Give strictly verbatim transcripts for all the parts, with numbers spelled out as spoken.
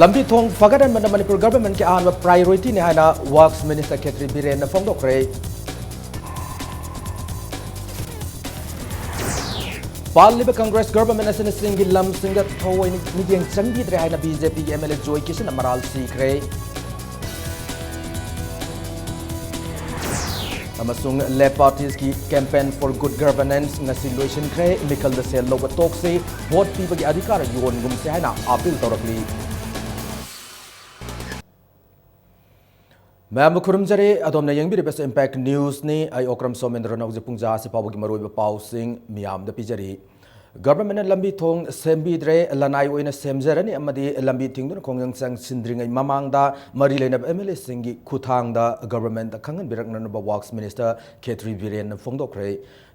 ꯂꯝꯕꯤ ꯊꯣꯡ ꯐꯒꯠꯍꯟꯕꯅ ꯃꯅꯤꯄꯨꯔ ꯒꯚꯔꯟꯃꯦꯟꯠꯀꯤ ꯑꯍꯥꯟꯕ ꯄ꯭ꯔꯥꯏꯑꯣꯔꯤꯇꯤꯅꯤ ꯍꯥꯏꯅ ꯋꯥꯔꯛꯁ ꯃꯤꯅꯤꯁꯇꯔ ꯈꯦꯇ꯭ꯔꯤ ꯕꯤꯔꯦꯟꯅ ꯐꯣꯡꯗꯣꯛꯈ꯭ꯔꯦ꯫ ꯄꯥꯜꯂꯤꯕ ꯀꯪꯒ꯭ꯔꯦꯁ ꯒꯚꯔꯟꯃꯦꯟꯠ ꯑꯁꯤꯅ ꯆꯤꯡꯒꯤ ꯂꯝꯁꯤꯡꯗ ꯊꯑꯣꯏꯅ ꯃꯤꯠꯌꯦꯡ ꯆꯪꯕꯤꯗ꯭ꯔꯦ ꯍꯥꯏꯅ ꯕꯤ ꯖꯦ ꯄꯤꯒꯤ ꯑꯦꯝ ꯑꯦꯜ ꯑꯦ ꯖꯣꯏ ꯀꯤꯁꯟꯅ ꯃꯔꯥꯜ ꯁꯤꯈ꯭ꯔꯦ꯫ ꯑꯃꯁꯨꯡ Left Parties ꯀꯤ Campaign for Good Governance ꯉꯁꯤ ꯂꯣꯏꯁꯤꯟꯈ꯭ꯔꯦ꯫ ꯃꯤꯈꯜꯗ ꯁꯦꯜ ꯂꯧꯕ ꯇꯣꯛꯁꯤ, ꯚꯣꯠ ꯄꯤꯕꯒꯤ ꯑꯙꯤꯀꯥꯔ ꯌꯣꯟꯒꯨꯝꯁꯤ ꯍꯥꯏꯅ ꯑꯥꯄꯤꯜ ꯇꯧꯔꯛꯂꯤ꯫ ꯃꯌꯥꯝꯕꯨ ꯈꯨꯔꯨꯝꯖꯔꯤ꯫ ꯑꯗꯣꯝꯅ ꯌꯦꯡꯕꯤꯔꯤꯕꯁꯤ ꯏꯝꯄꯦꯛ ꯅ꯭ꯌꯨꯁꯅꯤ꯫ ꯑꯩ ꯑꯣꯀ꯭ꯔꯝ ꯁꯣꯃꯦꯟꯗ꯭ꯔꯅ ꯍꯧꯖꯤꯛ ꯄꯨꯡ ꯖꯥ ꯑꯁꯤ ꯐꯥꯎꯕꯒꯤ ꯃꯔꯨꯑꯣꯏꯕ ꯄꯥꯎꯁꯤꯡ ꯃꯤꯌꯥꯝꯗ ꯄꯤꯖꯔꯤ꯫ ꯒꯚꯔꯟꯃꯦꯟꯠꯅ ꯂꯝꯕꯤ ꯊꯣꯡ ꯁꯦꯝꯕꯤꯗ꯭ꯔꯦ, ꯂꯅꯥꯏ ꯑꯣꯏꯅ ꯁꯦꯝꯖꯔꯅꯤ ꯑꯃꯗꯤ ꯂꯝꯕꯤ ꯊꯤꯡꯗꯨꯅ ꯈꯣꯡꯖꯪ ꯆꯪꯁꯤꯟꯗ꯭ꯔꯤꯉꯩ ꯃꯃꯥꯡꯗ ꯃꯔꯤ ꯂꯩꯅꯕ ꯑꯦꯝ ꯑꯦꯜ ꯑꯦꯁꯤꯡꯒꯤ ꯈꯨꯠꯊꯥꯡꯗ ꯒꯚꯔꯟꯃꯦꯟꯠꯇ ꯈꯪꯍꯟꯕꯤꯔꯛꯅꯅꯕ ꯋꯥꯔꯛꯁ ꯃꯤꯅꯤꯁꯇꯔ ꯈꯦꯇ꯭ꯔꯤ ꯕꯤꯔꯦꯟꯅ ꯐꯣꯡꯗꯣꯛꯈ꯭ꯔꯦ꯫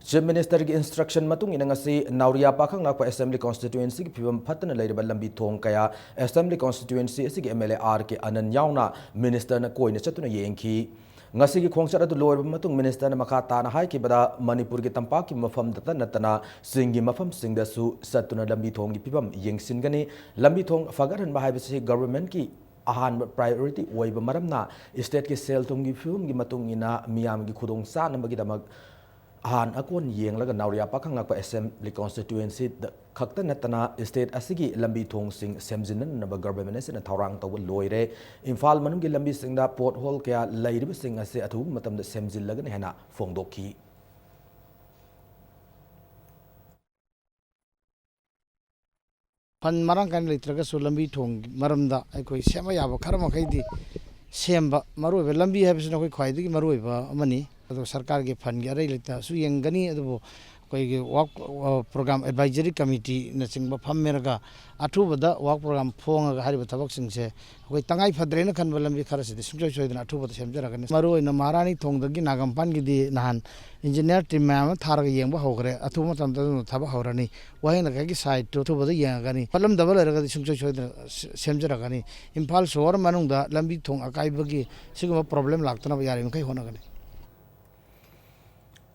ꯆꯤꯐ ꯃꯤꯅꯤꯁꯇꯔꯒꯤ ꯏꯟꯁꯇ꯭ꯔꯛꯁꯟ ꯃꯇꯨꯡ ꯏꯟꯅ ꯉꯁꯤ ꯅꯥꯎꯔꯤꯌꯥ ꯄꯥꯈꯪꯂꯥꯛꯄ ꯑꯦꯁꯦꯝꯕ꯭ꯂꯤ ꯀꯣꯟꯁꯇꯤꯇ꯭ꯌꯨꯑꯦꯟꯁꯤꯒꯤ ꯐꯤꯕꯝ ꯐꯠꯇꯅ ꯂꯩꯔꯕ ꯂꯝꯕꯤ ꯊꯣꯡ ꯀꯌꯥ ꯑꯦꯁꯦꯝꯕ꯭ꯂꯤ ꯀꯣꯟꯁꯇꯤꯇ꯭ꯌꯨꯑꯦꯟꯁꯤ ꯑꯁꯤꯒꯤ ꯑꯦꯝ ꯑꯦꯜ ꯑꯦ ꯑꯥꯔ ꯀꯦ ꯑꯅꯟ ꯌꯥꯎꯅ ꯃꯤꯅꯤꯁꯇꯔꯅ ꯀꯣꯏꯅ ꯆꯠꯇꯨꯅ ꯌꯦꯡꯈꯤ꯫ ꯉꯁꯤꯒꯤ ꯈꯣꯡꯆꯠ ꯑꯗꯨ ꯂꯣꯏꯔꯕ ꯃꯇꯨꯡ ꯃꯤꯅꯤꯁꯇꯔꯅ ꯃꯈꯥ ꯇꯥꯅ ꯍꯥꯏꯈꯤꯕꯗ, ꯃꯅꯤꯄꯨꯔꯒꯤ ꯇꯝꯄꯥꯛꯀꯤ ꯃꯐꯝꯗꯇ ꯅꯠꯇꯅ ꯆꯤꯡꯒꯤ ꯃꯐꯝꯁꯤꯡꯗꯁꯨ ꯆꯠꯇꯨꯅ ꯂꯝꯕꯤ ꯊꯣꯡꯒꯤ ꯐꯤꯕꯝ ꯌꯦꯡꯁꯤꯟꯒꯅꯤ꯫ ꯂꯝꯕꯤ ꯊꯣꯡ ꯐꯒꯠꯍꯟꯕ ꯍꯥꯏꯕꯁꯤ ꯒꯚꯔꯟꯃꯦꯟꯠꯀꯤ ꯑꯍꯥꯟꯕ ꯄ꯭ꯔꯥꯏꯑꯣꯔꯤꯇꯤ ꯑꯣꯏꯕ ꯃꯔꯝꯅ ꯏꯁꯇꯦꯠꯀꯤ ꯁꯦꯜ ꯊꯨꯝꯒꯤ ꯐꯤꯕꯝꯒꯤ ꯃꯇꯨꯡ ꯏꯟꯅ ꯃꯤꯌꯥꯝꯒꯤ ꯈꯨꯗꯣꯡ ꯆꯥꯅꯕꯒꯤꯗꯃꯛ ꯑꯍꯥꯟ ꯑꯀꯣꯟ ꯌꯦꯡꯂꯒ ꯅꯥꯎꯔꯤꯌꯥ ꯄꯥꯈꯪꯂꯥꯛꯄ ꯑꯦꯁꯦꯝꯕ꯭ꯂꯤ ꯀꯣꯟꯁꯇꯤꯇ꯭ꯌꯨꯑꯦꯟꯁꯤꯗ ꯈꯛꯇ ꯅꯠꯇꯅ ꯏꯁꯇꯦꯠ ꯑꯁꯤꯒꯤ ꯂꯝꯕꯤ ꯊꯣꯡꯁꯤꯡ ꯁꯦꯝꯖꯤꯟꯅꯅꯕ ꯒꯚꯔꯟꯃꯦꯟꯠ ꯑꯁꯤꯅ ꯊꯧꯔꯥꯡ ꯇꯧꯕ ꯂꯣꯏꯔꯦ꯫ ꯏꯝꯐꯥꯜ ꯃꯅꯨꯡꯒꯤ ꯂꯝꯕꯤꯁꯤꯡꯗ ꯄꯣꯠ ꯍꯣꯜ ꯀꯌꯥ ꯂꯩꯔꯤꯕꯁꯤꯡ ꯑꯁꯤ ꯑꯊꯨꯕ ꯃꯇꯝꯗ ꯁꯦꯝꯖꯤꯜꯂꯒꯅꯤ ꯍꯥꯏꯅ ꯐꯣꯡꯗꯣꯛꯈꯤ꯫ ꯐꯟ ꯃꯔꯥꯡ ꯀꯥꯏꯅ ꯂꯩꯇ꯭ꯔꯒꯁꯨ ꯂꯝꯕꯤ ꯊꯣꯡꯒꯤ ꯃꯔꯝꯗ ꯑꯩꯈꯣꯏ ꯁꯦꯝꯕ ꯌꯥꯕ ꯈꯔ ꯃꯈꯩꯗꯤ ꯁꯦꯝꯕ ꯃꯔꯨꯑꯣꯏꯕ, ꯂꯝꯕꯤ ꯍꯥꯏꯕꯁꯤꯅ ꯑꯩꯈꯣꯏ ꯈ꯭ꯋꯥꯏꯗꯒꯤ ꯃꯔꯨꯑꯣꯏꯕ ꯑꯃꯅꯤ꯫ ꯑꯗꯨꯒ ꯁꯔꯀꯥꯔꯒꯤ ꯐꯟꯒꯤ ꯑꯔꯩ ꯂꯩꯇꯁꯨ ꯌꯦꯡꯒꯅꯤ, ꯑꯗꯨꯕꯨ ꯑꯩꯈꯣꯏꯒꯤ ꯋꯥꯛ, ꯑ, ꯄ꯭ꯔꯣꯒ꯭ꯔꯥꯝ ꯑꯦꯗꯚꯥꯏꯖꯔꯤ ꯀꯃꯤꯇꯤꯅꯆꯤꯡꯕ ꯐꯝꯃꯦꯔꯒ ꯑꯊꯨꯕꯗ ꯋꯥꯛ ꯄ꯭ꯔꯣꯒ꯭ꯔꯥꯝ ꯐꯣꯡꯉꯒ ꯍꯥꯏꯔꯤꯕ ꯊꯕꯛꯁꯤꯡꯁꯦ ꯑꯩꯈꯣꯏ ꯇꯉꯥꯏ ꯐꯗ꯭ꯔꯦꯅ ꯈꯟꯕ ꯂꯝꯕꯤ ꯈꯔꯁꯤꯗꯤ ꯁꯨꯡꯁꯣꯏ ꯁꯣꯏꯗꯅ ꯑꯊꯨꯕꯗ ꯁꯦꯝꯖꯔꯛꯀꯅꯤ꯫ ꯃꯔꯨꯑꯣꯏꯅ ꯃꯍꯥꯔꯥꯅꯤ ꯊꯣꯡꯗꯒꯤ ꯅꯥꯒꯥꯃꯄꯥꯟꯒꯤꯗꯤ ꯅꯍꯥꯟ ꯏꯟꯖꯤꯅꯤꯌꯥꯔ ꯇꯤꯝ ꯃꯌꯥꯝ ꯑꯃ ꯊꯥꯔꯒ ꯌꯦꯡꯕ ꯍꯧꯈ꯭ꯔꯦ꯫ ꯑꯊꯨꯕ ꯃꯇꯝꯗ ꯑꯗꯨꯝ ꯊꯕꯛ ꯍꯧꯔꯅꯤ꯫ ꯋꯥꯍꯦꯡ ꯂꯩꯀꯥꯏꯒꯤ ꯁꯥꯏꯠꯇꯨ ꯑꯊꯨꯕꯗ ꯌꯦꯡꯉꯒꯅꯤ꯫ ꯐꯠꯂꯝꯗꯕ ꯂꯩꯔꯒꯗꯤ ꯁꯨꯡꯁꯣꯏ ꯁꯣꯏꯗꯅ ꯁꯦ-, ꯁꯦꯝꯖꯔꯛꯀꯅꯤ꯫ ꯏꯝꯐꯥꯜ ꯁꯣꯍꯣꯔ ꯃꯅꯨꯡꯗ ꯂꯝꯕꯤ ꯊꯣꯡ ꯑꯀꯥꯏꯕꯒꯤ ꯁꯤꯒꯨꯝꯕ ꯄ꯭ꯔꯣꯕ꯭ꯂꯦꯝ ꯂꯥꯛꯇꯅꯕ ꯌꯥꯔꯤꯃꯈꯩ ꯍꯣꯠꯅꯒꯅꯤ꯫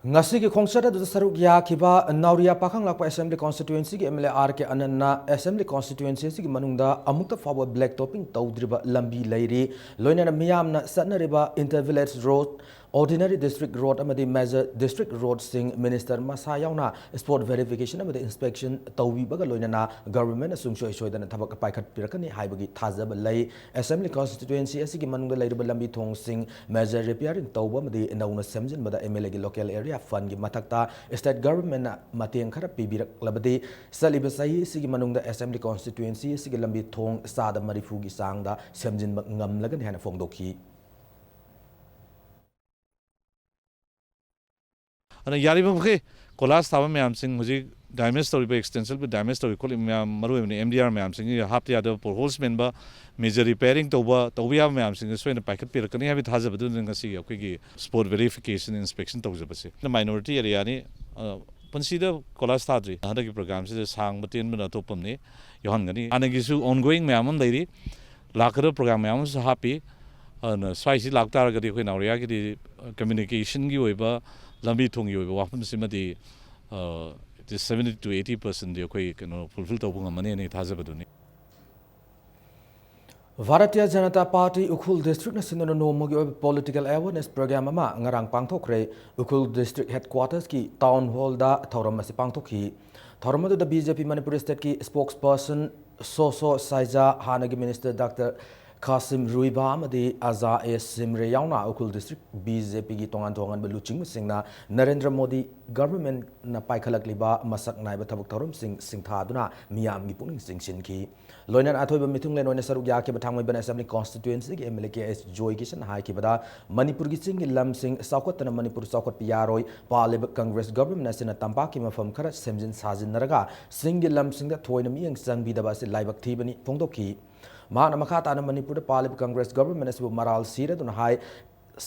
ꯉꯁꯤꯒꯤ ꯈꯣꯡꯆꯠ ꯑꯗꯨꯗ ꯁꯔꯨꯛ ꯌꯥꯈꯤꯕ ꯅꯥꯎꯔꯤꯌꯥ ꯄꯥꯈꯪꯂꯥꯛꯄ Assembly Constituencyꯒꯤ MLA R K ꯑꯅꯟꯅ Assembly Constituency ꯑꯁꯤꯒꯤ ꯃꯅꯨꯡꯗ ꯑꯃꯨꯛꯇ ꯐꯥꯎꯕ black topping ꯇꯧꯗ꯭ꯔꯤꯕ ꯂꯝꯕꯤ ꯂꯩꯔꯤ, ꯂꯣꯏꯅꯅ ꯃꯤꯌꯥꯝꯅ ꯆꯠꯅꯔꯤꯕ Inter Village Road, Ordinary District Road ꯑꯃꯗꯤ Major District Roadꯁꯤꯡ Minister ꯃꯁꯥ ꯌꯥꯎꯅ spot verification ꯑꯃꯗꯤ inspection ꯇꯧꯕꯤꯕꯒ ꯂꯣꯏꯅꯅ Governmentꯅ ꯁꯨꯡꯁꯣꯏ ꯁꯣꯏꯗꯅ ꯊꯕꯛ ꯄꯥꯏꯈꯠꯄꯤꯔꯛꯀꯅꯤ ꯍꯥꯏꯕꯒꯤ ꯊꯥꯖꯕ ꯂꯩ꯫ Assembly Constituency ꯑꯁꯤꯒꯤ ꯃꯅꯨꯡꯗ ꯂꯩꯔꯤꯕ ꯂꯝꯕꯤ ꯊꯣꯡꯁꯤꯡ major repairing ꯇꯧꯕ ꯑꯃꯗꯤ ꯅꯧꯅ ꯁꯦꯝꯖꯤꯟꯕꯗ MLAꯒꯤ local area fundꯒꯤ ꯃꯊꯛꯇ State Governmentꯅ ꯃꯇꯦꯡ ꯈꯔ ꯄꯤꯕꯤꯔꯛꯂꯕꯗꯤ ꯆꯠꯂꯤꯕ ꯆꯍꯤ ꯑꯁꯤꯒꯤ ꯃꯅꯨꯡꯗ Assembly Constituency ꯑꯁꯤꯒꯤ ꯂꯝꯕꯤ ꯊꯣꯡ ꯆꯥꯗ ꯃꯔꯤꯐꯨꯒꯤ ꯆꯥꯡꯗ ꯁꯦꯝꯖꯤꯟꯕ ꯉꯝꯂꯒꯅꯤ ꯍꯥꯏꯅ ꯐꯣꯡꯗꯣꯛꯈꯤ꯫ ꯑꯗꯨꯅ ꯌꯥꯔꯤꯕ ꯃꯈꯩ ꯀꯣꯏꯂꯥꯁ ꯊꯥꯕ ꯃꯌꯥꯝꯁꯤꯡ, ꯍꯧꯖꯤꯛ damage ꯇꯧꯔꯤꯕ, extensionꯕꯨ damage ꯇꯧꯔꯤ ꯈꯣꯠꯂꯤ ꯃꯌꯥꯝ, ꯃꯔꯨꯑꯣꯏꯕꯅ MDR ꯃꯌꯥꯝꯁꯤꯡ ꯍꯥꯞꯇ ꯌꯥꯗꯕ, potholes ꯃꯦꯟꯕ, major repairing ꯇꯧꯕ, ꯇꯧꯕ ꯌꯥꯕ ꯃꯌꯥꯝꯁꯤꯡꯁꯦ ꯁꯣꯏꯗꯅ ꯄꯥꯏꯈꯠꯄꯤꯔꯛꯀꯅꯤ ꯍꯥꯏꯕꯒꯤ ꯊꯥꯖꯕꯗꯨꯅ ꯉꯁꯤꯒꯤ ꯑꯩꯈꯣꯏꯒꯤ spot verification inspection ꯇꯧꯖꯕꯁꯦ꯫ Minority areaꯅꯤ, ꯑ, ꯄꯨꯟꯁꯤꯗ ꯀꯣꯏꯂꯥꯁ ꯊꯥꯗ꯭ꯔꯤ꯫ ꯍꯟꯗꯛꯀꯤ programꯁꯤꯗ ꯁꯥꯡꯕ ꯇꯦꯟꯕꯅ ꯑꯇꯣꯞꯄ ꯑꯃꯅꯤ꯫ ꯌꯥꯎꯍꯟꯒꯅꯤ꯫ ꯍꯥꯟꯅꯒꯤꯁꯨ ongoing ꯃꯌꯥꯝ ꯑꯃ ꯂꯩꯔꯤ꯫ ꯂꯥꯛꯀꯗꯕ program ꯃꯌꯥꯝ ꯑꯃꯁꯨ ꯍꯥꯞꯄꯤ꯫ ꯑꯗꯨꯅ ꯁ꯭ꯋꯥꯏꯁꯤ ꯂꯥꯛꯇꯥꯔꯒꯗꯤ ꯑꯩꯈꯣꯏ ꯅꯥꯎꯔꯤꯌꯥꯒꯤꯗꯤ communicationꯒꯤ ꯑꯣꯏꯕ, ꯂꯝꯕꯤ ꯊꯣꯡꯒꯤ ꯑꯣꯏꯕ ꯋꯥꯐꯝꯁꯤꯃꯗꯤ, ꯑ, seventy to eighty percentꯗꯤ ꯑꯩꯈꯣꯏ ꯀꯩꯅꯣ fulfill ꯇꯧꯕ ꯉꯝꯃꯅꯤ ꯍꯥꯏꯅ ꯑꯩ ꯊꯥꯖꯕꯗꯨꯅꯤ꯫ Bharatiya Janata Party ꯎꯈ꯭ꯔꯨꯜ Districtꯅ ꯁꯤꯟꯗꯨꯅ ꯅꯣꯡꯃꯒꯤ ꯑꯣꯏꯕ political awareness program ꯑꯃ ꯉꯔꯥꯡ ꯄꯥꯡꯊꯣꯛꯈ꯭ꯔꯦ꯫ ꯎꯈ꯭ꯔꯨꯜ District Headquartersꯀꯤ Town Hallꯗ ꯊꯧꯔꯝ ꯑꯁꯤ ꯄꯥꯡꯊꯣꯛꯈꯤ꯫ ꯊꯧꯔꯝ ꯑꯗꯨꯗ BJP Manipur Stateꯀꯤ spokesperson ꯁꯣꯁꯣ ꯁꯥꯏꯖꯥ, ꯍꯥꯟꯅꯒꯤ Minister Doctor ꯈꯥꯁꯤꯝ ꯔꯨꯏꯕꯥ ꯑꯃꯗꯤ ꯑꯖꯥ ꯑꯦ ꯁꯤꯝꯔꯦ ꯌꯥꯎꯅ ꯎꯈ꯭ꯔꯨꯜ District BJPꯒꯤ ꯇꯣꯉꯥꯟ ꯇꯣꯉꯥꯟꯕ ꯂꯨꯆꯤꯡꯕꯁꯤꯡꯅ ꯅꯔꯦꯟꯗ꯭ꯔ ꯃꯣꯗꯤ Governmentꯅ ꯄꯥꯏꯈꯠꯂꯛꯂꯤꯕ ꯃꯁꯛ ꯅꯥꯏꯕ ꯊꯕꯛ ꯊꯧꯔꯝꯁꯤꯡ ꯁꯤꯡꯊꯥꯗꯨꯅ ꯃꯤꯌꯥꯝꯒꯤ ꯄꯨꯛꯅꯤꯡ ꯆꯤꯡꯁꯤꯟꯈꯤ꯫ ꯂꯣꯏꯅꯅ ꯑꯊꯣꯏꯕ ꯃꯤꯊꯨꯡꯂꯦꯟ ꯑꯣꯏꯅ ꯁꯔꯨꯛ ꯌꯥꯈꯤꯕ ꯊꯥꯡꯃꯩꯕꯟ Assembly Constituencyꯒꯤ MLA ꯀꯦ ꯑꯦꯁ ꯖꯣꯏꯀꯤꯁꯟꯅ ꯍꯥꯏꯈꯤꯕꯗ, ꯃꯅꯤꯄꯨꯔꯒꯤ ꯆꯤꯡꯒꯤ ꯂꯝꯁꯤꯡ ꯆꯥꯎꯈꯠꯇꯅ ꯃꯅꯤꯄꯨꯔ ꯆꯥꯎꯈꯠꯄ ꯌꯥꯔꯣꯏ, ꯄꯥꯜꯂꯤꯕ Congress Government ꯑꯁꯤꯅ ꯇꯝꯄꯥꯛꯀꯤ ꯃꯐꯝ ꯈꯔ ꯁꯦꯝꯖꯤꯟ ꯁꯥꯖꯤꯟꯅꯔꯒ ꯆꯤꯡꯒꯤ ꯂꯝꯁꯤꯡꯗ ꯊꯣꯏꯅ ꯃꯤꯠꯌꯦꯡ ꯆꯪꯕꯤꯗꯕ ꯑꯁꯤ ꯂꯥꯏꯕꯛ ꯊꯤꯕꯅꯤ ꯐꯣꯡꯗꯣꯛꯈꯤ꯫ ꯃꯍꯥꯛꯅ ꯃꯈꯥ ꯇꯥꯅ ꯃꯅꯤꯄꯨꯔꯗ ꯄꯥꯜꯂꯤꯕ Congress Government ꯑꯁꯤꯕꯨ ꯃꯔꯥꯜ ꯁꯤꯔꯗꯨꯅ ꯍꯥꯏ,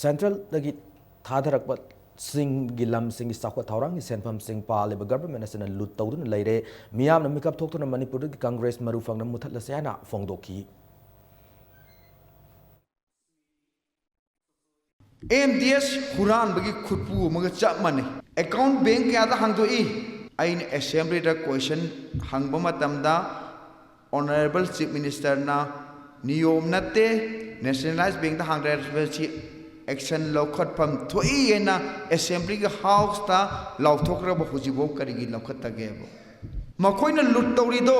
Centralꯗꯒꯤ ꯊꯥꯗꯔꯛꯄ ꯆꯤꯡꯒꯤ ꯂꯝꯁꯤꯡꯒꯤ ꯆꯥꯎꯈꯠ ꯊꯧꯔꯥꯡꯒꯤ ꯁꯦꯟꯐꯝꯁꯤꯡ ꯄꯥꯜꯂꯤꯕ Government ꯑꯁꯤꯅ ꯂꯨꯠ ꯇꯧꯗꯨꯅ ꯂꯩꯔꯦ꯫ ꯃꯤꯌꯥꯝꯅ ꯃꯤꯀꯞ ꯊꯣꯛꯇꯨꯅ ꯃꯅꯤꯄꯨꯔꯗꯒꯤ Congress ꯃꯔꯨ ꯐꯪꯅ ꯃꯨꯊꯠꯂꯁꯦ ꯍꯥꯏꯅ ꯐꯣꯡꯗꯣꯛꯈꯤ꯫ ꯑꯦꯝ ꯗꯤ ꯑꯦꯁ ꯍꯨꯔꯥꯟꯕꯒꯤ ꯈꯨꯠꯄꯨ ꯑꯃꯒ ꯆꯞ ꯃꯥꯟꯅꯩ꯫ ꯑꯦꯀꯥꯎꯟ ꯕꯦꯡ ꯀꯌꯥꯗ ꯍꯥꯡꯗꯣꯛꯏ? ꯑꯩꯅ ꯑꯦꯁꯦꯝꯕ꯭ꯂꯤꯗ ꯀꯣꯏꯁꯟ ꯍꯪꯕ ꯃꯇꯝꯗ, ꯑꯣꯅꯔꯦꯕꯜ ꯆꯤꯐ ꯃꯤꯅꯤꯁꯇꯔꯅ "ꯅꯤꯌꯣꯝ ꯅꯠꯇꯦ, ꯅꯦꯁꯅꯦꯂꯥꯏꯖ ꯕꯦꯡꯗ ꯍꯥꯡꯗ꯭ꯔꯁꯤ ꯑꯦꯛꯁꯟ ꯂꯧꯈꯠꯐꯝ ꯊꯣꯛꯏ" ꯍꯥꯏꯅ ꯑꯦꯁꯦꯝꯕ꯭ꯂꯤꯒꯤ ꯍꯥꯎꯁꯇ ꯂꯥꯎꯊꯣꯛꯈ꯭ꯔꯕ ꯍꯧꯖꯤꯛꯐꯥꯎ ꯀꯔꯤꯒꯤ ꯂꯧꯈꯠꯇꯒꯦꯕ? ꯃꯈꯣꯏꯅ ꯂꯨꯠ ꯇꯧꯔꯤꯗꯣ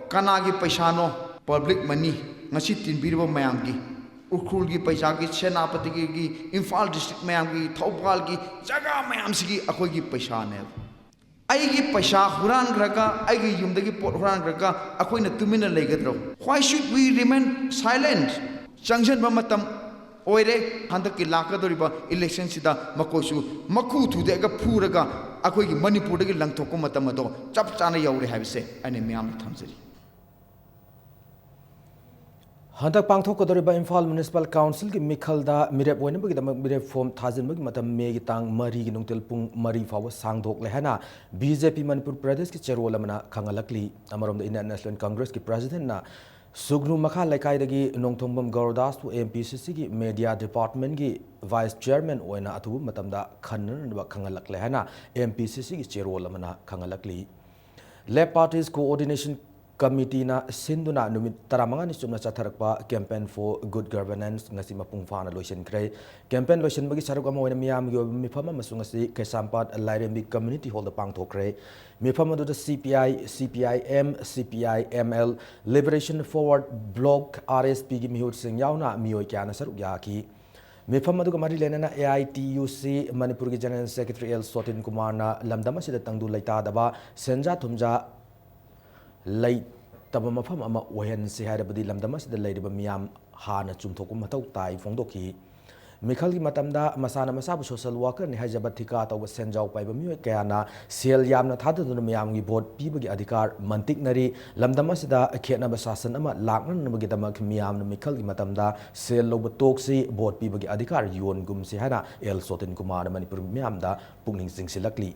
ꯀꯅꯥꯒꯤ ꯄꯩꯁꯥꯅꯣ? ꯄꯕ꯭ꯂꯤꯛ ꯃꯅꯤ, ꯉꯁꯤ ꯇꯤꯟꯕꯤꯔꯤꯕ ꯃꯌꯥꯝꯒꯤ, ꯎꯈ꯭ꯔꯨꯜꯒꯤ ꯄꯩꯁꯥꯒꯤ, ꯁꯦꯅꯥꯄꯇꯤꯒꯤ, ꯏꯝꯐꯥꯜ ꯗꯤꯁꯇ꯭ꯔꯤꯛ ꯃꯌꯥꯝꯒꯤ, ꯊꯧꯕꯥꯜꯒꯤ, ꯖꯒꯥ ꯃꯌꯥꯝꯁꯤꯒꯤ ꯑꯩꯈꯣꯏꯒꯤ ꯄꯩꯁꯥꯅꯦꯕ꯫ ꯑꯩꯒꯤ ꯄꯩꯁꯥ ꯍꯨꯔꯥꯟꯈ꯭ꯔꯒ, ꯑꯩꯒꯤ ꯌꯨꯝꯗꯒꯤ ꯄꯣꯠ ꯍꯨꯔꯥꯟꯈ꯭ꯔꯒ ꯑꯩꯈꯣꯏꯅ ꯇꯨꯃꯤꯟꯅ ꯂꯩꯒꯗ꯭ꯔꯣ? Why should we remain silent? ꯆꯪꯁꯤꯟꯕ ꯃꯇꯝ ꯑꯣꯏꯔꯦ꯫ ꯍꯟꯗꯛꯀꯤ ꯂꯥꯛꯀꯗꯧꯔꯤꯕ ꯏꯂꯦꯛꯁꯟꯁꯤꯗ ꯃꯈꯣꯏꯁꯨ ꯃꯈꯨ ꯊꯨꯗꯦꯛꯑꯒ ꯐꯨꯔꯒ ꯑꯩꯈꯣꯏꯒꯤ ꯃꯅꯤꯄꯨꯔꯗꯒꯤ ꯂꯪꯊꯣꯛꯄ ꯃꯇꯝ ꯑꯗꯣ ꯆꯞ ꯆꯥꯅ ꯌꯧꯔꯦ ꯍꯥꯏꯕꯁꯦ ꯑꯩꯅ ꯃꯤꯌꯥꯝꯗ ꯊꯝꯖꯔꯤ꯫ ꯍꯟꯗꯛ ꯄꯥꯡꯊꯣꯛꯀꯗꯧꯔꯤꯕ ꯏꯝꯐꯥꯜ ꯃ꯭ꯌꯨꯅꯤꯁꯤꯄꯥꯜ ꯀꯥꯎꯟꯁꯤꯜꯒꯤ ꯃꯤꯈꯜꯗ ꯃꯤꯔꯦꯞ ꯑꯣꯏꯅꯕꯒꯤꯗꯃꯛ ꯃꯤꯔꯦꯞ ꯐꯣꯝ ꯊꯥꯖꯤꯟꯕꯒꯤ ꯃꯇꯝ ꯃꯦꯒꯤ ꯇꯥꯡ ꯃꯔꯤꯒꯤ ꯅꯨꯡꯊꯤꯜ ꯄꯨꯡ ꯃꯔꯤ ꯐꯥꯎꯕ ꯁꯥꯡꯗꯣꯛꯂꯦ ꯍꯥꯏꯅ ꯕꯤ ꯖꯦ ꯄꯤ ꯃꯅꯤꯄꯨꯔ ꯄ꯭ꯔꯗꯦꯁꯀꯤ ꯆꯦꯔꯣꯜ ꯑꯃꯅ ꯈꯪꯍꯜꯂꯛꯂꯤ꯫ ꯑꯃꯔꯣꯝꯗ ꯏꯟꯗꯤꯌꯟ ꯅꯦꯁꯅꯦꯜ ꯀꯪꯒ꯭ꯔꯦꯁꯀꯤ ꯄ꯭ꯔꯁꯤꯗꯦꯟꯠꯅ ꯁꯨꯒ꯭ꯅꯨ ꯃꯈꯥ ꯂꯩꯀꯥꯏꯗꯒꯤ ꯅꯣꯡꯊꯣꯡꯕꯝ ꯒꯧꯔꯗꯥꯁꯄꯨ ꯑꯦꯝ ꯄꯤ ꯁꯤ ꯁꯤꯒꯤ ꯃꯦꯗꯤꯌꯥ ꯗꯤꯄꯥꯔꯠꯃꯦꯟꯠꯀꯤ ꯚꯥꯏꯁ ꯆꯤꯌꯔꯃꯦꯟ ꯑꯣꯏꯅ ꯑꯊꯨꯕ ꯃꯇꯝꯗ ꯈꯟꯅꯅꯕ ꯈꯪꯍꯜꯂꯛꯂꯦ ꯍꯥꯏꯅ ꯑꯦꯝ ꯄꯤ ꯁꯤ ꯁꯤꯒꯤ ꯆꯦꯔꯣꯜ ꯑꯃꯅ ꯈꯪꯍꯜꯂꯛꯂꯤ꯫ ꯂꯦꯐ ꯄꯥꯔꯇꯤꯁ ꯀꯣꯑꯣꯔꯗꯤꯅꯦꯁꯟ ꯀꯃꯤꯇꯤꯅ ꯁꯤꯟꯗꯨꯅ ꯅꯨꯃꯤꯠ ꯇꯔꯥꯃꯉꯥꯅꯤ ꯆꯨꯞꯅ ꯆꯠꯊꯔꯛꯄ Campaign for Good Governance ꯉꯁꯤ ꯃꯄꯨꯡ ꯐꯥꯅ ꯂꯣꯏꯁꯤꯟꯈ꯭ꯔꯦ꯫ ꯀꯦꯝꯄꯦꯟ ꯂꯣꯏꯁꯤꯟꯕꯒꯤ ꯁꯔꯨꯛ ꯑꯃ ꯑꯣꯏꯅ ꯃꯤꯌꯥꯝꯒꯤ ꯑꯣꯏꯕ ꯃꯤꯐꯝ ꯑꯃꯁꯨ ꯉꯁꯤ ꯀꯩꯁꯥꯝꯄꯥꯠ ꯂꯥꯏꯔꯦꯝꯕꯤ ꯀꯝꯃ꯭ꯌꯨꯅꯤꯇꯤ ꯍꯣꯜꯗ ꯄꯥꯡꯊꯣꯛꯈ꯭ꯔꯦ꯫ ꯃꯤꯐꯝ ꯑꯗꯨꯗ ꯁꯤ ꯄꯤ ꯑꯥꯏ, ꯁꯤ P I M, C P I M L, liberation forward block, R S ꯄꯤꯒꯤ ꯃꯤꯍꯨꯠꯁꯤꯡ ꯌꯥꯎꯅ ꯃꯤꯑꯣꯏ ꯀꯌꯥꯅ ꯁꯔꯨꯛ ꯌꯥꯈꯤ꯫ ꯃꯤꯐꯝ ꯑꯗꯨꯒ ꯃꯔꯤ ꯂꯩꯅꯅ ꯑꯦ ꯑꯥꯏ ꯇꯤ ꯌꯨ ꯁꯤ ꯃꯅꯤꯄꯨꯔꯒꯤ ꯖꯦꯅꯔꯦꯜ ꯁꯦꯀ꯭ꯔꯦꯇꯔꯤ ꯑꯦꯜ ꯁꯣꯇꯤꯟ ꯀꯨꯃꯥꯔꯅ ꯂꯝꯗꯝ ꯑꯁꯤꯗ ꯇꯪꯗꯨ ꯂꯩꯇꯥꯗꯕ, ꯁꯦꯟꯖꯥ ꯊꯨꯝꯖꯥ ꯂꯩꯇꯕ ꯃꯐꯝ ꯑꯃ ꯑꯣꯏꯍꯟꯁꯤ ꯍꯥꯏꯔꯕꯗꯤ ꯂꯝꯗꯝ ꯑꯁꯤꯗ ꯂꯩꯔꯤꯕ ꯃꯤꯌꯥꯝ ꯍꯥꯟꯅ ꯆꯨꯝꯊꯣꯛꯄ ꯃꯊꯧ ꯇꯥꯏ ꯐꯣꯡꯗꯣꯛꯈꯤ꯫ ꯃꯤꯈꯜꯒꯤ ꯃꯇꯝꯗ ꯃꯁꯥꯅ ꯃꯁꯥꯕꯨ ꯁꯣꯁꯦꯜ ꯋꯥꯀꯔꯅꯤ ꯍꯥꯏꯖꯕ ꯊꯤꯀꯥ ꯇꯧꯕ ꯁꯦꯟꯖꯥꯎ ꯄꯥꯏꯕ ꯃꯤꯑꯣꯏ ꯀꯌꯥꯅ ꯁꯦꯜ ꯌꯥꯝꯅ ꯊꯥꯗꯗꯨꯅ ꯃꯤꯌꯥꯝꯒꯤ ꯚꯣꯠ ꯄꯤꯕꯒꯤ ꯑꯙꯤꯀꯥꯔ ꯃꯟꯇꯤꯛꯅꯔꯤ꯫ ꯂꯝꯗꯝ ꯑꯁꯤꯗ ꯈꯦꯠꯅꯕ ꯁꯥꯁꯟ ꯑꯃ ꯂꯥꯛꯅꯅꯕꯒꯤꯗꯃꯛ ꯃꯤꯌꯥꯝꯅ ꯃꯤꯈꯜꯒꯤ ꯃꯇꯝꯗ ꯁꯦꯜ ꯂꯧꯕ ꯇꯣꯛꯁꯤ, ꯚꯣꯠ ꯄꯤꯕꯒꯤ ꯑꯙꯤꯀꯥꯔ ꯌꯣꯟꯒꯨꯝꯁꯤ ꯍꯥꯏꯅ ꯑꯦꯜ ꯁꯣꯇꯤꯟ ꯀꯨꯃꯥꯔꯅ ꯃꯅꯤꯄꯨꯔ ꯃꯤꯌꯥꯝꯗ ꯄꯨꯛꯅꯤꯡ ꯆꯤꯡꯁꯤꯜꯂꯛꯂꯤ꯫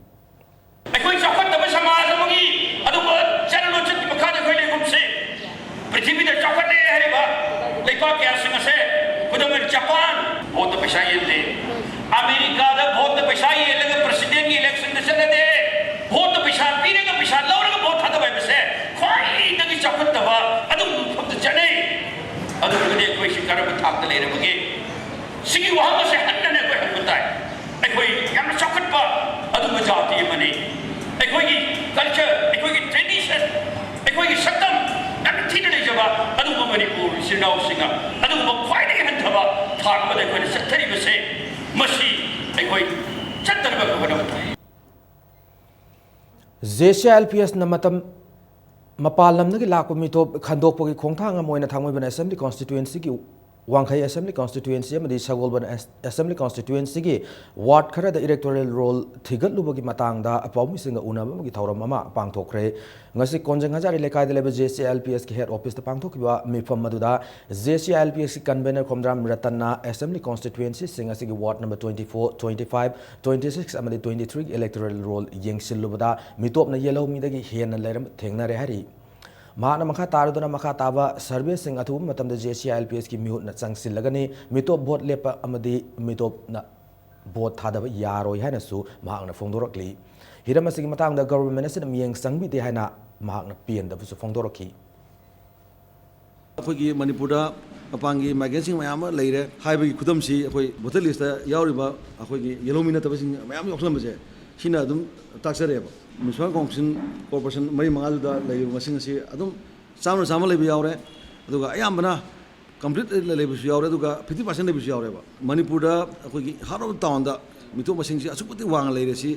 ꯑꯩꯈꯣꯏ ꯆꯥꯎꯈꯠꯇꯕ ꯁꯃꯥꯖ ꯑꯃꯒꯤ ꯑꯗꯨꯒꯨꯝꯕ ꯆꯠꯅ ꯂꯣꯟꯆꯠꯀꯤ ꯃꯈꯥꯗ ꯑꯩꯈꯣꯏ ꯂꯩꯒꯨꯝꯁꯤ꯫ ꯄ꯭ꯔꯤꯊꯤꯕꯤꯗ ꯆꯥꯎꯈꯠꯂꯦ ꯍꯥꯏꯔꯤꯕ ꯂꯩꯄꯥꯛ ꯀꯌꯥꯁꯤꯡ ꯑꯁꯦ, ꯈꯨꯗꯝ ꯑꯣꯏꯅ ꯖꯄꯥꯟ, ꯚꯣꯠꯇ ꯄꯩꯁꯥ ꯌꯦꯜꯂꯦ꯫ ꯑꯃꯦꯔꯤꯀꯥꯗ ꯚꯣꯠꯇ ꯄꯩꯁꯥ ꯌꯦꯜꯂꯒ ꯄ꯭ꯔꯁꯤꯗꯦꯟꯒꯤ ꯏꯂꯦꯛꯁꯟꯗ ꯆꯠꯅꯗꯦ꯫ ꯚꯣꯠꯇ ꯄꯩꯁꯥ ꯄꯤꯔꯒ ꯄꯩꯁꯥ ꯂꯧꯔꯒ ꯚꯣꯠ ꯊꯥꯗꯕ ꯍꯥꯏꯕꯁꯦ ꯈ꯭ꯋꯥꯏꯗꯒꯤ ꯆꯥꯎꯈꯠꯇꯕ ꯑꯗꯨꯒꯨꯝꯕ ꯃꯐꯝꯗ ꯆꯠꯅꯩ꯫ ꯑꯗꯨꯒꯗꯤ ꯑꯩꯈꯣꯏꯁꯤ ꯀꯔꯝꯕ ꯊꯥꯛꯇ ꯂꯩꯔꯕꯒꯦ? ꯁꯤꯒꯤ ꯋꯥꯍꯪ ꯑꯁꯦ ꯍꯟꯅ ꯍꯟꯅ ꯑꯩꯈꯣꯏ ꯍꯪꯕ ꯇꯥꯏ꯫ ꯑꯩꯈꯣꯏ ꯌꯥꯝꯅ ꯆꯥꯎꯈꯠꯄ ꯑꯗꯨꯒꯨꯝꯕ ꯖꯥꯇꯤ ꯑꯃꯅꯤ꯫ ꯑꯩꯈꯣꯏꯒꯤ ꯀꯜꯆꯔ, ꯑꯩꯈꯣꯏꯒꯤ ꯇ꯭ꯔꯦꯗꯤꯁꯟ, ꯑꯩꯈꯣꯏꯒꯤ ꯁꯛꯇꯝ ꯌꯥꯝꯅ ꯊꯤꯅ ꯂꯩꯖꯕ ꯑꯗꯨꯒꯨꯝꯕ ꯃꯅꯤꯄꯨꯔ ꯏꯆꯤꯜ ꯏꯅꯥꯎꯁꯤꯡꯅ ꯑꯗꯨꯒꯨꯝꯕ ꯈ꯭ꯋꯥꯏꯗꯒꯤ ꯍꯟꯊꯕ ꯊꯥꯛ ꯑꯃꯗ ꯑꯩꯈꯣꯏꯅ ꯆꯠꯊꯔꯤꯕꯁꯦ, ꯃꯁꯤ ꯑꯩꯈꯣꯏ ꯆꯠꯇꯅꯕ ꯍꯣꯠꯅꯕ ꯇꯥꯏ꯫ ꯖꯦ ꯁꯤ ꯑꯥꯏ ꯑꯦꯜ ꯄꯤ ꯑꯦꯁꯅ ꯃꯇꯝ ꯃꯄꯥꯟ ꯂꯝꯗꯒꯤ ꯂꯥꯛꯄ ꯃꯤꯇꯣꯞ ꯈꯟꯗꯣꯛꯄꯒꯤ ꯈꯣꯡꯊꯥꯡ ꯑꯃ ꯑꯣꯏꯅ ꯊꯥꯡꯃꯩꯕꯟ ꯑꯦꯁꯦꯝꯕ꯭ꯂꯤ ꯀꯣꯟꯁꯇꯤꯇ꯭ꯌꯨꯑꯦꯟꯁꯤꯒꯤ, ꯋꯥꯡꯈꯩ ꯑꯦꯁꯦꯝꯕ꯭ꯂꯤ ꯀꯣꯟꯁꯇꯤꯇ꯭ꯌꯨꯑꯦꯟꯁꯤ ꯑꯃꯗꯤ ꯁꯒꯣꯜꯕꯟ ꯑꯦꯁ-, ꯑꯦꯁꯦꯝꯕ꯭ꯂꯤ ꯀꯣꯟꯁꯇꯤꯇ꯭ꯌꯨꯑꯦꯟꯁꯤꯒꯤ ꯋꯥꯔꯗ ꯈꯔꯗ ꯏꯂꯦꯛꯇꯣꯔꯦꯜ ꯔꯣꯜ ꯊꯤꯒꯠꯂꯨꯕꯒꯤ ꯃꯇꯥꯡꯗ ꯄꯥꯎꯃꯤꯁꯤꯡꯒ ꯎꯅꯕ ꯑꯃꯒꯤ ꯊꯧꯔꯝ ꯑꯃ ꯄꯥꯡꯊꯣꯛꯈ꯭ꯔꯦ꯫ ꯉꯁꯤ ꯀꯣꯟꯖꯪ ꯍꯖꯥꯔꯤ ꯂꯩꯀꯥꯏꯗ ꯂꯩꯕ J C I L P ꯑꯦꯁꯀꯤ head ꯑꯣꯐꯤꯁꯇ ꯄꯥꯡꯊꯣꯛꯈꯤꯕ ꯃꯤꯐꯝ ꯑꯗꯨꯗ J C I L P ꯑꯦꯁꯀꯤ ꯀꯟꯚꯦꯅꯔ ꯈꯣꯝꯗ꯭ꯔꯥꯝ ꯔꯇꯟꯅ ꯑꯦꯁꯦꯝꯕ꯭ꯂꯤ ꯀꯣꯟꯁꯇꯤꯇ꯭ꯌꯨꯑꯦꯟꯁꯤꯁꯤꯡ ꯑꯁꯤꯒꯤ ward number twenty four, twenty five, twenty six ꯑꯃꯗꯤ twenty three ꯒꯤ ꯏꯂꯦꯛꯇꯣꯔꯦꯜ ꯔꯣꯜ ꯌꯦꯡꯁꯤꯜꯂꯨꯕꯗ ꯃꯤꯇꯣꯞꯅ ꯌꯦꯜꯍꯧꯃꯤꯗꯒꯤ ꯍꯦꯟꯅ ꯂꯩꯔꯝꯕ ꯊꯦꯡꯅꯔꯦ ꯍꯥꯏꯔꯤ꯫ ꯃꯍꯥꯛꯅ ꯃꯈꯥ ꯇꯥꯔꯗꯨꯅ ꯃꯈꯥ ꯇꯥꯕ ꯁꯔꯚꯦꯁꯤꯡ ꯑꯊꯨꯕ ꯃꯇꯝꯗ J C I L P ꯑꯦꯁꯀꯤ ꯃꯤꯍꯨꯠꯅ ꯆꯪꯁꯤꯜꯂꯒꯅꯤ, ꯃꯤꯇꯣꯞ vote ꯂꯦꯞꯄ ꯑꯃꯗꯤ ꯃꯤꯇꯣꯞꯅ ꯚꯣꯠ ꯊꯥꯗꯕ ꯌꯥꯔꯣꯏ ꯍꯥꯏꯅꯁꯨ ꯃꯍꯥꯛꯅ ꯐꯣꯡꯗꯣꯔꯛꯂꯤ꯫ ꯍꯤꯔꯝ ꯑꯁꯤꯒꯤ ꯃꯇꯥꯡꯗ ꯒꯚꯔꯟꯃꯦꯟꯠ ꯑꯁꯤꯅ ꯃꯤꯠꯌꯦꯡ ꯆꯪꯕꯤꯗꯦ ꯍꯥꯏꯅ ꯃꯍꯥꯛꯅ ꯄꯦꯟꯗꯕꯁꯨ ꯐꯣꯡꯗꯣꯔꯛꯈꯤ꯫ ꯑꯩꯈꯣꯏꯒꯤ ꯃꯅꯤꯄꯨꯔꯗ ꯃꯄꯥꯟꯒꯤ migrantꯁꯤꯡ ꯃꯌꯥꯝ ꯑꯃ ꯂꯩꯔꯦ ꯍꯥꯏꯕꯒꯤ ꯈꯨꯗꯝꯁꯤ ꯑꯩꯈꯣꯏ voter listꯇ ꯌꯥꯎꯔꯤꯕ ꯑꯩꯈꯣꯏꯒꯤ ꯌꯦꯜꯍꯧꯃꯤ ꯅꯠꯇꯕꯁꯤꯡ ꯃꯌꯥꯝ ꯌꯥꯎꯁꯜꯂꯝꯕꯁꯦ ꯁꯤꯅ ꯑꯗꯨꯝ ꯇꯥꯛꯆꯔꯦꯕ꯫ Municipal council, corporation ꯃꯔꯤ ꯃꯉꯥꯗꯨꯗ ꯂꯩꯔꯤꯕ ꯃꯁꯤꯡ ꯑꯁꯤ ꯑꯗꯨꯝ ꯆꯥꯝꯃ ꯆꯥꯝꯃ ꯂꯩꯕ ꯌꯥꯎꯔꯦ, ꯑꯗꯨꯒ ꯑꯌꯥꯝꯕꯅ complete ꯂꯩꯕꯁꯨ ꯌꯥꯎꯔꯦ, ꯑꯗꯨꯒ fifty percent ꯂꯩꯕꯁꯨ ꯌꯥꯎꯔꯦꯕ꯫ ꯃꯅꯤꯄꯨꯔꯗ ꯑꯩꯈꯣꯏꯒꯤ heart of the townꯗ ꯃꯤꯇꯣꯞ ꯃꯁꯤꯡꯁꯤ ꯑꯁꯨꯛꯀꯤ ꯃꯇꯤꯛ ꯋꯥꯡꯅ ꯂꯩꯔꯦ꯫ ꯁꯤ,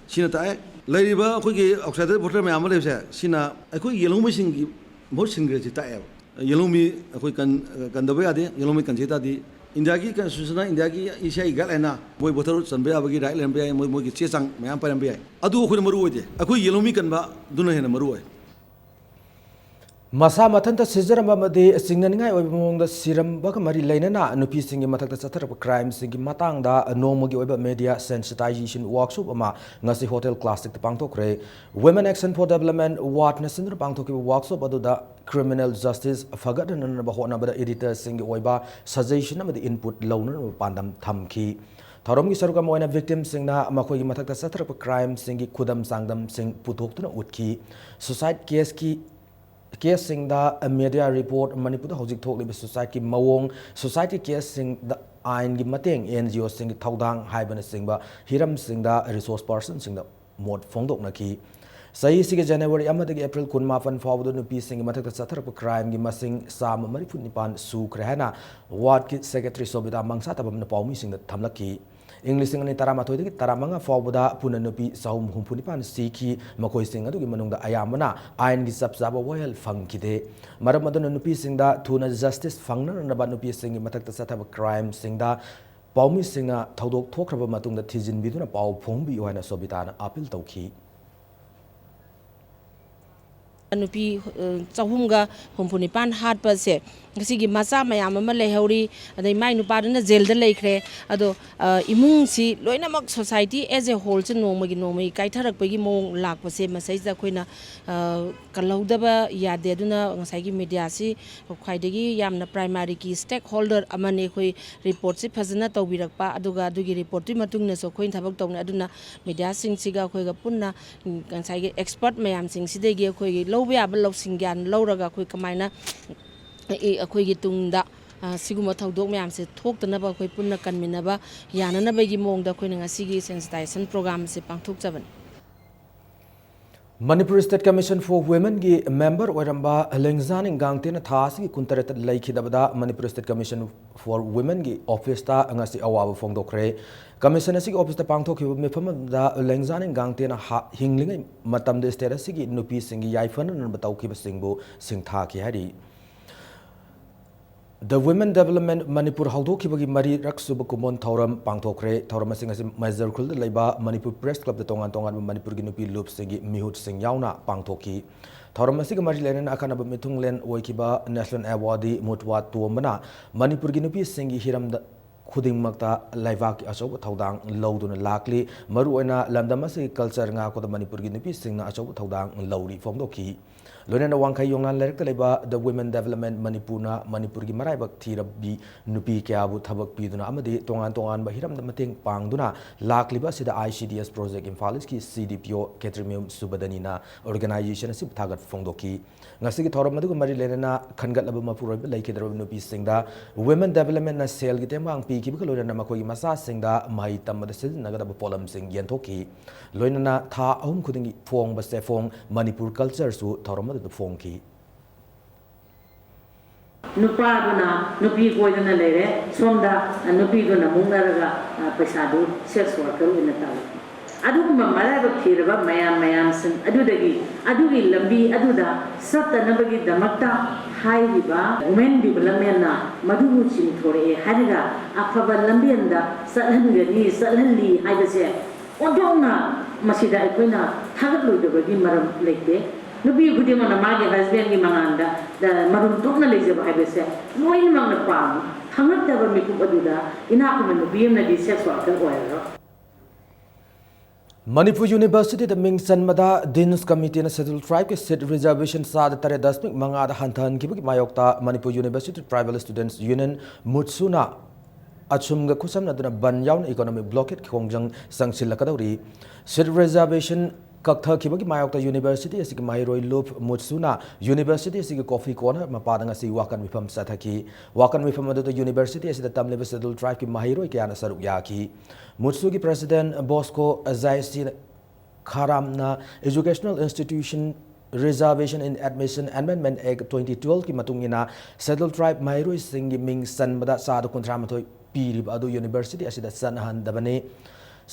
ꯁꯤꯅ ꯇꯥꯛꯑꯦ ꯂꯩꯔꯤꯕ ꯑꯩꯈꯣꯏꯒꯤ outsider voter ꯃꯌꯥꯝ ꯑꯃ ꯂꯩꯕꯁꯦ, ꯁꯤꯅ ꯑꯩꯈꯣꯏ ꯌꯦꯜꯍꯧꯃꯤꯁꯤꯡꯒꯤ ꯃꯍꯨꯠ ꯁꯤꯟꯈ꯭ꯔꯦ ꯁꯤ ꯇꯥꯛꯑꯦꯕ꯫ ꯌꯦꯜꯍꯧꯃꯤ ꯑꯩꯈꯣꯏ ꯀꯟ-, ꯀꯟꯗꯕ ꯌꯥꯗꯦ, ꯌꯦꯜꯍꯧꯃꯤ ꯀꯟꯁꯦ ꯇꯥꯔꯗꯤ ꯏꯟꯗꯤꯌꯥꯒꯤ constitutionꯅ, ꯏꯟꯗꯤꯌꯥꯒꯤ E C I guideline ꯃꯣꯏ voter ꯆꯟꯕ ꯌꯥꯕꯒꯤ right ꯂꯩꯔꯝꯕ ꯌꯥꯏ, ꯃꯣꯏ, ꯃꯣꯏꯒꯤ ꯆꯦ ꯆꯥꯡ ꯃꯌꯥꯝ ꯄꯥꯏꯔꯝꯕ ꯌꯥꯏ꯫ ꯑꯗꯨ ꯑꯩꯈꯣꯏꯅ ꯃꯔꯨ ꯑꯣꯏꯗꯦ, ꯑꯩꯈꯣꯏ ꯌꯦꯜꯍꯧꯃꯤ ꯀꯟꯕꯗꯨꯅ ꯍꯦꯟꯅ ꯃꯔꯨ ꯑꯣꯏ꯫ ꯃꯁꯥ ꯃꯊꯟꯇ ꯁꯤꯖꯔꯝꯕ ꯑꯃꯗꯤ ꯆꯤꯡꯅꯅꯤꯡꯉꯥꯏ ꯑꯣꯏꯕ ꯃꯑꯣꯡꯗ ꯁꯤꯔꯝꯕꯒ ꯃꯔꯤ ꯂꯩꯅꯅ ꯅꯨꯄꯤꯁꯤꯡꯒꯤ ꯃꯊꯛꯇ ꯆꯠꯊꯔꯛꯄ crimeꯁꯤꯡꯒꯤ ꯃꯇꯥꯡꯗ ꯅꯣꯡꯃꯒꯤ ꯑꯣꯏꯕ media sensitization workshop ꯑꯃ ꯉꯁꯤ Hotel Classicꯇ ꯄꯥꯡꯊꯣꯛꯈ꯭ꯔꯦ꯫ Women Action for Development, WADꯅ ꯁꯤꯟꯗꯨꯅ ꯄꯥꯡꯊꯣꯛꯈꯤꯕ workshop ꯑꯗꯨꯗ criminal justice ꯐꯒꯠꯍꯟꯅꯕ ꯍꯣꯠꯅꯕꯗ editorꯁꯤꯡꯒꯤ ꯑꯣꯏꯕ suggestion ꯑꯃꯗꯤ input ꯂꯧꯅꯅꯕ ꯄꯥꯟꯗꯝ ꯊꯝꯈꯤ꯫ ꯊꯧꯔꯝꯒꯤ ꯁꯔꯨꯛ ꯑꯃ ꯑꯣꯏꯅ victimꯁꯤꯡꯅ ꯃꯈꯣꯏꯒꯤ ꯃꯊꯛꯇ ꯆꯠꯊꯔꯛꯄ crimeꯁꯤꯡꯒꯤ ꯈꯨꯗꯝ ꯆꯥꯡꯗꯝꯁꯤꯡ ꯄꯨꯊꯣꯛꯇꯨꯅ ꯎꯠꯈꯤ꯫ Suicide caseꯀꯤ caseꯁꯤꯡꯗ media report, ꯃꯅꯤꯄꯨꯔꯗ ꯍꯧꯖꯤꯛ ꯊꯣꯛꯂꯤꯕ suicideꯀꯤ ꯃꯑꯣꯡ, suicideꯀꯤ caseꯁꯤꯡꯗ ꯑꯥꯏꯟꯒꯤ ꯃꯇꯦꯡ, NGOꯁꯤꯡꯒꯤ ꯊꯧꯗꯥꯡ ꯍꯥꯏꯕꯅꯆꯤꯡꯕ ꯍꯤꯔꯝꯁꯤꯡꯗ resource personꯁꯤꯡꯗ ꯃꯣꯠ ꯐꯣꯡꯗꯣꯛꯅꯈꯤ꯫ ꯆꯍꯤꯁꯤꯒꯤ January ꯑꯃꯗꯒꯤ April ꯀꯨꯟꯃꯥꯄꯟ ꯐꯥꯎꯕꯗ ꯅꯨꯄꯤꯁꯤꯡꯒꯤ ꯃꯊꯛꯇ ꯆꯠꯊꯔꯛꯄ crimeꯒꯤ ꯃꯁꯤꯡ ꯆꯥꯝꯃ ꯃꯔꯤꯐꯨ ꯅꯤꯄꯥꯟ ꯁꯨꯈ꯭ꯔꯦ ꯍꯥꯏꯅ WADꯀꯤ secretary ꯁꯣꯕꯤꯇꯥ ꯃꯪꯁꯥ ꯇꯕꯝꯅ ꯄꯥꯎꯃꯤꯁꯤꯡꯗ ꯊꯝꯂꯛꯈꯤ꯫ ꯏꯪ ꯂꯤꯁꯤꯡ ꯑꯅꯤ ꯇꯔꯥꯃꯥꯊꯣꯏꯗꯒꯤ ꯇꯔꯥꯃꯉꯥ ꯐꯥꯎꯕꯗ ꯄꯨꯟꯅ ꯅꯨꯄꯤ ꯆꯍꯨꯝ ꯍꯨꯝꯐꯨ ꯅꯤꯄꯥꯟ ꯁꯤꯈꯤ꯫ ꯃꯈꯣꯏꯁꯤꯡ ꯑꯗꯨꯒꯤ ꯃꯅꯨꯡꯗ ꯑꯌꯥꯝꯕꯅ ꯑꯥꯏꯟꯒꯤ ꯆꯞ ꯆꯥꯕ ꯋꯥꯌꯦꯜ ꯐꯪꯈꯤꯗꯦ꯫ ꯃꯔꯝ ꯑꯗꯨꯅ ꯅꯨꯄꯤꯁꯤꯡꯗ ꯊꯨꯅ justice ꯐꯪꯅꯅꯕ ꯅꯨꯄꯤꯁꯤꯡꯒꯤ ꯃꯊꯛꯇ ꯆꯠꯊꯕ crimeꯁꯤꯡꯗ ꯄꯥꯎꯃꯤꯁꯤꯡꯅ ꯊꯧꯗꯣꯛ ꯊꯣꯛꯈ꯭ꯔꯕ ꯃꯇꯨꯡꯗ ꯊꯤꯖꯤꯟꯕꯤꯗꯨꯅ ꯄꯥꯎ ꯐꯣꯡꯕꯤꯌꯨ ꯍꯥꯏꯅ ꯁꯣꯕꯤꯇꯥꯅ appeal ꯇꯧꯈꯤ꯫ ꯅꯨꯄꯤ, ꯑ, ꯆꯍꯨꯝꯒ ꯍꯨꯝꯐꯨ ꯅꯤꯄꯥꯟ ꯍꯥꯠꯄꯁꯦ, ꯉꯁꯤꯒꯤ ꯃꯆꯥ ꯃꯌꯥꯝ ꯑꯃ ꯂꯩꯍꯧꯔꯤ, ꯑꯗꯩ ꯃꯥꯏ ꯅꯨꯄꯥꯗꯨꯅ ꯖꯦꯜꯗ ꯂꯩꯈ꯭ꯔꯦ꯫ ꯑꯗꯣ, ꯑ, ꯏꯃꯨꯡꯁꯤ ꯂꯣꯏꯅꯃꯛ society as a wholeꯁꯦ ꯅꯣꯡꯃꯒꯤ ꯅꯣꯡꯃꯒꯤ ꯀꯥꯏꯊꯔꯛꯄꯒꯤ ꯃꯑꯣꯡ ꯂꯥꯛꯄꯁꯦ ꯃꯁꯩꯁꯤꯗ ꯑꯩꯈꯣꯏꯅ, ꯑ, ꯀꯜꯍꯧꯗꯕ ꯌꯥꯗꯦ꯫ ꯑꯗꯨꯅ ꯉꯁꯥꯏꯒꯤ mediaꯁꯤ ꯈ꯭ꯋꯥꯏꯗꯒꯤ ꯌꯥꯝꯅ primaryꯒꯤ stakeholder ꯑꯃꯅꯤ꯫ ꯑꯩꯈꯣꯏ reportꯁꯤ ꯐꯖꯅ ꯇꯧꯕꯤꯔꯛꯄ, ꯑꯗꯨꯒ ꯑꯗꯨꯒꯤ reportꯇꯨꯒꯤ ꯃꯇꯨꯡ ꯏꯟꯅꯁꯨ ꯑꯩꯈꯣꯏꯅ ꯊꯕꯛ ꯇꯧꯅꯤ꯫ ꯑꯗꯨꯅ mediaꯁꯤꯡꯁꯤꯒ ꯑꯩꯈꯣꯏꯒ ꯄꯨꯟꯅ ꯉꯁꯥꯏꯒꯤ expert ꯃꯌꯥꯝꯁꯤꯡꯁꯤꯗꯒꯤ ꯑꯩꯈꯣꯏꯒꯤ ꯂꯧꯕ ꯌꯥꯕ ꯂꯧꯁꯤꯡ ꯒ꯭ꯌꯥꯟ ꯂꯧꯔꯒ ꯑꯩꯈꯣꯏ ꯀꯃꯥꯏꯅ, ꯑꯦ, ꯑꯩꯈꯣꯏꯒꯤ ꯇꯨꯡꯗ, ꯑ, ꯁꯤꯒꯨꯝꯕ ꯊꯧꯗꯣꯛ ꯃꯌꯥꯝꯁꯦ ꯊꯣꯛꯇꯅꯕ ꯑꯩꯈꯣꯏ ꯄꯨꯟꯅ ꯀꯟꯃꯤꯟꯅꯕ ꯌꯥꯅꯅꯕꯒꯤ ꯃꯑꯣꯡꯗ ꯑꯩꯈꯣꯏꯅ ꯉꯁꯤꯒꯤ sensitization programꯁꯦ ꯄꯥꯡꯊꯣꯛꯆꯕꯅꯤ꯫ Manipur State Commission for Womenꯒꯤ member ꯑꯣꯏꯔꯝꯕ ꯂꯦꯡꯖꯥꯅꯤꯡ ꯒꯥꯡꯇꯦꯅ ꯊꯥ ꯑꯁꯤꯒꯤ ꯀꯨꯟꯇꯔꯦꯠꯇ ꯂꯩꯈꯤꯗꯕꯗ Manipur State Commission for Womenꯒꯤ officeꯇ ꯉꯁꯤ ꯑꯋꯥꯕ ꯐꯣꯡꯗꯣꯛꯈ꯭ꯔꯦ꯫ Commission ꯑꯁꯤꯒꯤ officeꯇ ꯄꯥꯡꯊꯣꯛꯈꯤꯕ ꯃꯤꯐꯝ ꯑꯗꯨꯗ ꯂꯦꯡꯖꯥꯅꯤꯡ ꯒꯥꯡꯇꯦꯅ ꯍꯥ-, ꯍꯤꯡꯂꯤꯉꯩ ꯃꯇꯝꯗ state ꯑꯁꯤꯒꯤ ꯅꯨꯄꯤꯁꯤꯡꯒꯤ ꯌꯥꯏꯐꯅꯅꯕ ꯇꯧꯈꯤꯕꯁꯤꯡꯕꯨ ꯁꯤꯡꯊꯥꯈꯤ ꯍꯥꯏꯔꯤ꯫ The Women Development Manipur ꯍꯧꯗꯣꯛꯈꯤꯕꯒꯤ ꯃꯔꯤꯔꯛ ꯁꯨꯕ ꯀꯨꯝꯑꯣꯟ ꯊꯧꯔꯝ ꯄꯥꯡꯊꯣꯛꯈ꯭ꯔꯦ꯫ ꯊꯧꯔꯝ ꯑꯁꯤꯡ ꯑꯁꯤ ꯃꯩꯖꯔ ꯈꯨꯜꯗ ꯂꯩꯕ ꯃꯅꯤꯄꯨꯔ ꯄ꯭ꯔꯦꯁ ꯀ꯭ꯂꯕꯇ ꯇꯣꯉꯥꯟ ꯇꯣꯉꯥꯟꯕ ꯃꯅꯤꯄꯨꯔꯒꯤ ꯅꯨꯄꯤ ꯂꯨꯞꯁꯤꯡꯒꯤ ꯃꯤꯍꯨꯠꯁꯤꯡ ꯌꯥꯎꯅ ꯄꯥꯡꯊꯣꯛꯈꯤ꯫ ꯊꯧꯔꯝ ꯑꯁꯤꯒ ꯃꯔꯤ ꯂꯩꯅꯅ ꯑꯈꯟꯅꯕ ꯃꯤꯊꯨꯡꯂꯦꯟ ꯑꯣꯏꯈꯤꯕ National Awardee ꯃꯨꯠꯋꯥ ꯇꯣꯝꯕꯅ ꯃꯅꯤꯄꯨꯔꯒꯤ ꯅꯨꯄꯤꯁꯤꯡꯒꯤ ꯍꯤꯔꯝꯗ ꯈꯨꯗꯤꯡꯃꯛꯇ ꯂꯩꯕꯥꯛꯀꯤ ꯑꯆꯧꯕ ꯊꯧꯗꯥꯡ ꯂꯧꯗꯨꯅ ꯂꯥꯛꯂꯤ꯫ ꯃꯔꯨꯑꯣꯏꯅ ꯂꯝꯗꯝ ꯑꯁꯤꯒꯤ ꯀꯜꯆꯔ ꯉꯥꯛꯄꯗ ꯃꯅꯤꯄꯨꯔꯒꯤ ꯅꯨꯄꯤꯁꯤꯡꯅ ꯑꯆꯧꯕ ꯊꯧꯗꯥꯡ ꯂꯧꯔꯤ ꯐꯣꯡꯗꯣꯛꯈꯤ꯫ ꯂꯣꯏꯅꯅ ꯋꯥꯡꯈꯩ ꯌꯣꯡꯅꯥꯝ ꯂꯩꯔꯛꯇ ꯂꯩꯕ The Women Development ꯃꯅꯤꯄꯨꯔꯅ ꯃꯅꯤꯄꯨꯔꯒꯤ ꯃꯔꯥꯏꯕꯛ ꯊꯤꯔꯕꯤ ꯅꯨꯄꯤ ꯀꯌꯥꯕꯨ ꯊꯕꯛ ꯄꯤꯗꯨꯅ ꯑꯃꯗꯤ ꯇꯣꯉꯥꯟ ꯇꯣꯉꯥꯟꯕ ꯍꯤꯔꯝꯗ ꯃꯇꯦꯡ ꯄꯥꯡꯗꯨꯅ ꯂꯥꯛꯂꯤꯕ ꯑꯁꯤꯗ ICDS Project Imphal Eastꯀꯤ CDPO ꯈꯦꯇ꯭ꯔꯤꯃꯌꯨꯝ ꯁꯨꯕꯗꯅꯤꯅ organization ꯑꯁꯤꯕꯨ ꯊꯥꯒꯠꯄ ꯐꯣꯡꯗꯣꯛꯈꯤ꯫ ꯉꯁꯤꯒꯤ ꯊꯧꯔꯝ ꯑꯗꯨꯒ ꯃꯔꯤ ꯂꯩꯅꯅ ꯈꯟꯒꯠꯂꯕ ꯃꯄꯨꯔꯣꯏꯕ ꯂꯩꯈꯤꯗ꯭ꯔꯕ ꯅꯨꯄꯤꯁꯤꯡꯗ Women Developmentꯅ ꯁꯦꯜꯒꯤ ꯇꯦꯡꯕꯥꯡ ꯄꯤꯈꯤꯕꯒ ꯂꯣꯏꯅꯅ ꯃꯈꯣꯏꯒꯤ ꯃꯆꯥꯁꯤꯡꯗ ꯃꯍꯩ ꯇꯝꯕꯗ ꯁꯤꯖꯤꯟꯅꯒꯗꯕ ꯄꯣꯠꯂꯝꯁꯤꯡ ꯌꯦꯟꯊꯣꯛꯈꯤ꯫ ꯂꯣꯏꯅꯅ ꯊꯥ ꯑꯍꯨꯝ ꯈꯨꯗꯤꯡꯒꯤ ꯐꯣꯡꯕ ꯆꯦꯐꯣꯡ ꯃꯅꯤꯄꯨꯔ ꯀꯜꯆꯔꯁꯨ ꯊꯧꯔꯝ ꯑꯗꯨꯗ ꯐꯣꯡꯈꯤ꯫ ꯅꯨꯄꯥꯗꯨꯅ ꯅꯨꯄꯤ ꯀꯣꯏꯗꯅ ꯂꯩꯔꯦ, ꯁꯣꯝꯗ ꯅꯨꯄꯤꯗꯨꯅ ꯃꯨꯛꯅꯔꯒ, ꯑ, ꯄꯩꯁꯥꯗꯨ sex worker ꯑꯣꯏꯅ ꯇꯧꯔꯦ꯫ ꯑꯗꯨꯒꯨꯝꯕ ꯃꯔꯥꯏꯕꯛ ꯊꯤꯔꯕ ꯃꯌꯥꯝ ꯃꯌꯥꯝꯁꯤꯡ ꯑꯗꯨꯗꯒꯤ ꯑꯗꯨꯒꯤ ꯂꯝꯕꯤ ꯑꯗꯨꯗ ꯆꯠꯇꯅꯕꯒꯤꯗꯃꯛꯇ ꯍꯥꯏꯔꯤꯕ Women Developmentꯅ ꯃꯗꯨꯕꯨ ꯆꯤꯡꯊꯣꯔꯛꯑꯦ ꯍꯥꯏꯔꯒ ꯑꯐꯕ ꯂꯝꯕꯦꯟꯗ ꯆꯠꯍꯟꯒꯅꯤ, ꯆꯠꯍꯜꯂꯤ ꯍꯥꯏꯕꯁꯦ ꯑꯣꯟꯊꯣꯛꯅ ꯃꯁꯤꯗ ꯑꯩꯈꯣꯏꯅ ꯊꯥꯒꯠꯂꯣꯏꯗꯕꯒꯤ ꯃꯔꯝ ꯂꯩꯇꯦ꯫ ꯅꯨꯄꯤ ꯈꯨꯗꯤꯡꯃꯛꯅ ꯃꯥꯒꯤ husbandꯀꯤ ꯃꯉꯥꯟꯗ, ꯗ, ꯃꯔꯨꯝ ꯊꯣꯛꯅ ꯂꯩꯖꯕ ꯍꯥꯏꯕꯁꯦ ꯂꯣꯏꯅꯃꯛꯅ ꯄꯥꯝꯃꯤ꯫ ꯐꯪꯉꯛꯇꯕ ꯃꯤꯀꯨꯞ ꯑꯗꯨꯗ ꯏꯅꯥꯛ ꯈꯨꯟꯕ ꯅꯨꯄꯤ ꯑꯃꯅꯗꯤ sex worker ꯑꯣꯏꯔꯔꯣꯏ꯫ ꯃꯅꯤꯄꯨꯔ Universityꯗ ꯃꯤꯡ ꯆꯟꯕꯗ Deans Committeeꯅ Scheduled Tribeꯀꯤ seat reservation ꯆꯥꯗ ꯇꯔꯦꯠ ꯗꯁꯃꯤꯛ ꯃꯉꯥꯗ ꯍꯟꯊꯍꯟꯈꯤꯕꯒꯤ ꯃꯥꯌꯣꯛꯇ Manipur University Tribal Students Union, MUTSUꯅ ꯑꯁꯨꯝꯒ ꯈꯨꯠꯁꯝꯅꯗꯨꯅ ꯕꯟ ꯌꯥꯎꯅ economic blockade ꯈꯣꯡꯖꯪ ꯆꯪꯁꯤꯜꯂꯛꯀꯗꯧꯔꯤ꯫ Seat reservation ꯀꯛꯊꯈꯤꯕꯒꯤ ꯃꯥꯌꯣꯛꯇ university ꯑꯁꯤꯒꯤ ꯃꯍꯩꯔꯣꯏ ꯂꯨꯞ MUTSUꯅ university ꯑꯁꯤꯒꯤ coffee corner ꯃꯄꯥꯗ ꯉꯁꯤ ꯋꯥꯀꯠ ꯃꯤꯐꯝ ꯆꯠꯊꯈꯤ꯫ ꯋꯥꯀꯠ ꯃꯤꯐꯝ ꯑꯗꯨꯗ university ꯑꯁꯤꯗ ꯇꯝꯂꯤꯕ Scheduled Tribeꯀꯤ ꯃꯍꯩꯔꯣꯏ ꯀꯌꯥꯅ ꯁꯔꯨꯛ ꯌꯥꯈꯤ꯫ MUTSUꯒꯤ president ꯕꯣꯁꯀꯣ ꯖꯥꯏꯁꯤ ꯈꯥꯔꯥꯝꯅ educational institution Reservation in Admission Amendment Act twenty twelveꯀꯤ ꯃꯇꯨꯡ ꯏꯟꯅ Scheduled Tribe ꯃꯍꯩꯔꯣꯏꯁꯤꯡꯒꯤ ꯃꯤꯡ ꯆꯟꯕꯗ ꯆꯥꯗ ꯀꯨꯟꯊ꯭ꯔꯥ ꯃꯥꯊꯣꯏ ꯄꯤꯔꯤꯕ ꯑꯗꯨ university ꯑꯁꯤꯗ ꯆꯠꯅꯍꯟꯗꯕꯅꯤ꯫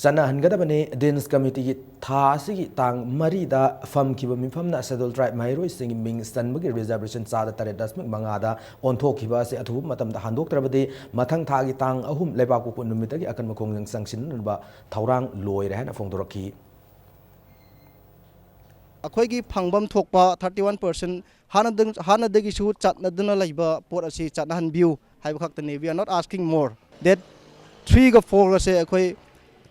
ꯆꯠꯅꯍꯟꯒꯗꯕꯅꯤ꯫ ꯗꯤꯟꯁ ꯀꯃꯤꯇꯤꯒꯤ ꯊꯥ ꯑꯁꯤꯒꯤ ꯇꯥꯡ ꯃꯔꯤꯗ ꯐꯝꯈꯤꯕ ꯃꯤꯐꯝꯅ Scheduled Tribe ꯃꯍꯩꯔꯣꯏꯁꯤꯡꯒꯤ ꯃꯤꯡ ꯆꯟꯕꯒꯤ reservation ꯆꯥꯗ ꯇꯔꯦꯠ ꯗꯁꯃꯤꯛ ꯃꯉꯥꯗ ꯑꯣꯟꯊꯣꯛꯈꯤꯕ ꯑꯁꯤ ꯑꯊꯨꯕ ꯃꯇꯝꯗ ꯍꯟꯗꯣꯛꯇ꯭ꯔꯕꯗꯤ ꯃꯊꯪ ꯊꯥꯒꯤ ꯇꯥꯡ ꯑꯍꯨꯝ ꯂꯩꯕꯥꯛꯄꯣꯛꯄ ꯅꯨꯃꯤꯠꯇꯒꯤ ꯑꯀꯟꯕ ꯈꯣꯡꯖꯪ ꯆꯪꯁꯤꯟꯅꯅꯕ ꯊꯧꯔꯥꯡ ꯂꯣꯏꯔꯦ ꯍꯥꯏꯅ ꯐꯣꯡꯗꯣꯔꯛꯈꯤ꯫ ꯑꯩꯈꯣꯏꯒꯤ ꯐꯪꯐꯝ ꯊꯣꯛꯄ thirty one percent ꯍꯥꯟꯅꯗ-, ꯍꯥꯟꯅꯗꯒꯤꯁꯨ ꯆꯠꯅꯗꯨꯅ ꯂꯩꯕ ꯄꯣꯠ ꯑꯁꯤ ꯆꯠꯅꯍꯟꯕꯤꯌꯨ ꯍꯥꯏꯕ ꯈꯛꯇꯅꯤ꯫ We are not asking more. Date three ꯒ four ꯒꯁꯦ ꯑꯩꯈꯣꯏ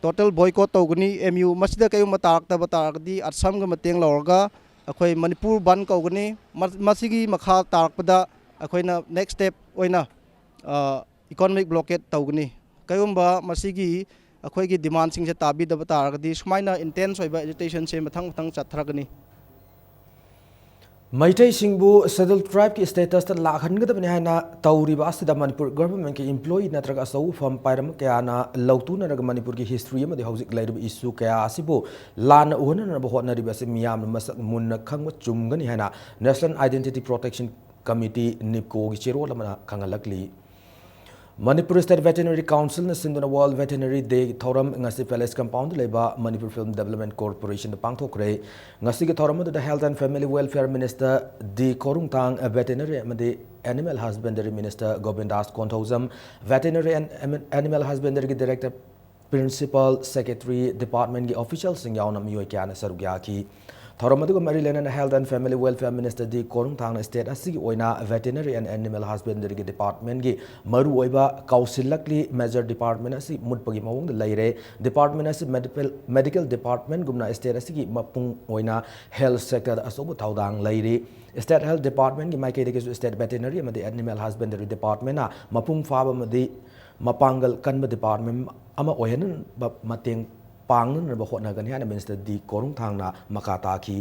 total boycott ꯇꯧꯒꯅꯤ꯫ M U ꯃꯁꯤꯗ ꯀꯔꯤꯒꯨꯝꯕ ꯇꯥꯔꯛꯇꯕ ꯇꯥꯔꯒꯗꯤ ꯑꯁꯥꯝꯒ ꯃꯇꯦꯡ ꯂꯧꯔꯒ ꯑꯩꯈꯣꯏ ꯃꯅꯤꯄꯨꯔ ꯕꯟ ꯀꯧꯒꯅꯤ꯫ ꯃ-, ꯃꯁꯤꯒꯤ ꯃꯈꯥ ꯇꯥꯔꯛꯄꯗ ꯑꯩꯈꯣꯏꯅ next step ꯑꯣꯏꯅ, ꯑ, economic blockade ꯇꯧꯒꯅꯤ꯫ ꯀꯔꯤꯒꯨꯝꯕ ꯃꯁꯤꯒꯤ ꯑꯩꯈꯣꯏꯒꯤ demandꯁꯤꯡꯁꯦ ꯇꯥꯕꯤꯗꯕ ꯇꯥꯔꯒꯗꯤ ꯁꯨꯃꯥꯏꯅ intense ꯑꯣꯏꯕ agitationꯁꯦ ꯃꯊꯪ ꯃꯊꯪ ꯆꯠꯊꯔꯛꯀꯅꯤ꯫ ꯃꯩꯇꯩꯁꯤꯡꯕꯨ Scheduled Tribeꯀꯤ statusꯇ ꯂꯥꯛꯍꯟꯒꯗꯕꯅꯤ ꯍꯥꯏꯅ ꯇꯧꯔꯤꯕ ꯑꯁꯤꯗ ꯃꯅꯤꯄꯨꯔ governmentꯀꯤ employee ꯅꯠꯇ꯭ꯔꯒ ꯑꯆꯧꯕ ꯐꯝ ꯄꯥꯏꯔꯝꯕ ꯀꯌꯥꯅ ꯂꯧꯇꯨꯅꯔꯒ ꯃꯅꯤꯄꯨꯔꯒꯤ history ꯑꯃꯗꯤ ꯍꯧꯖꯤꯛ ꯂꯩꯔꯤꯕ issue ꯀꯌꯥ ꯑꯁꯤꯕꯨ ꯂꯥꯟꯅ ꯎꯍꯟꯅꯅꯕ ꯍꯣꯠꯅꯔꯤꯕ ꯑꯁꯤ ꯃꯤꯌꯥꯝꯅ ꯃꯁꯛ ꯃꯨꯟꯅ ꯈꯪꯕ ꯆꯨꯝꯒꯅꯤ ꯍꯥꯏꯅ National Identity Protection Committee, NIPCOꯒꯤ ꯆꯦꯔꯣꯜ ꯑꯃꯅ ꯈꯪꯍꯜꯂꯛꯂꯤ꯫ ꯃꯅꯤꯄꯨꯔ State Veterinary Councilꯅ ꯁꯤꯟꯗꯨꯅ World Veterinary Day ꯊꯧꯔꯝ ꯉꯁꯤ Palace Compoundꯗ ꯂꯩꯕ Manipur Film Development Corporationꯗ ꯄꯥꯡꯊꯣꯛꯈ꯭ꯔꯦ꯫ ꯉꯁꯤꯒꯤ ꯊꯧꯔꯝ ꯑꯗꯨꯗ Health and Family Welfare Minister D ꯈꯣꯔꯨꯡꯊꯥꯡ, Veterinary ꯑꯃꯗꯤ Animal Husbandry Minister ꯒꯣꯕꯤꯟꯗꯥꯁ Konthoujam, Veterinary and Animal Husbandryꯒꯤ Director, Principal, Secretary, departmentꯀꯤ officialꯁꯤꯡ ꯌꯥꯎꯅ ꯃꯤꯑꯣꯏ ꯀꯌꯥꯅ ꯁꯔꯨꯛ ꯌꯥꯈꯤ꯫ ꯊꯧꯔꯝ ꯑꯗꯨꯒ ꯃꯔꯤ ꯂꯩꯅꯅ Health and Family Welfare Minister D ꯈꯣꯔꯨꯡꯊꯥꯡꯅ state ꯑꯁꯤꯒꯤ ꯑꯣꯏꯅ Veterinary and Animal Husbandryꯒꯤ departmentꯀꯤ ꯃꯔꯨꯑꯣꯏꯕ ꯀꯥꯎꯁꯤꯜꯂꯛꯂꯤ꯫ Major department ꯑꯁꯤ ꯃꯨꯠꯄꯒꯤ ꯃꯑꯣꯡꯗ ꯂꯩꯔꯦ꯫ Department ꯑꯁꯤ medical, medical departmentꯒꯨꯝꯅ state ꯑꯁꯤꯒꯤ ꯃꯄꯨꯡ ꯑꯣꯏꯅ health sectorꯗ ꯑꯆꯧꯕ ꯊꯧꯗꯥꯡ ꯂꯩꯔꯤ꯫ State Health Departmentꯀꯤ ꯃꯥꯏꯀꯩꯗꯒꯤꯁꯨ State Veterinary ꯑꯃꯗꯤ Animal Husbandry Departmentꯅ ꯃꯄꯨꯡ ꯐꯥꯕ ꯑꯃꯗꯤ ꯃꯄꯥꯡꯒꯜ ꯀꯟꯕ department ꯑꯃ ꯑꯣꯏꯍꯟꯅꯕ ꯃꯇꯦꯡ ꯄꯥꯡꯅꯅꯕ ꯍꯣꯠꯅꯒꯅꯤ ꯍꯥꯏꯅ Minister ꯗꯤ ꯈꯣꯔꯨꯡꯊꯥꯡꯅ ꯃꯈꯥ ꯇꯥꯈꯤ꯫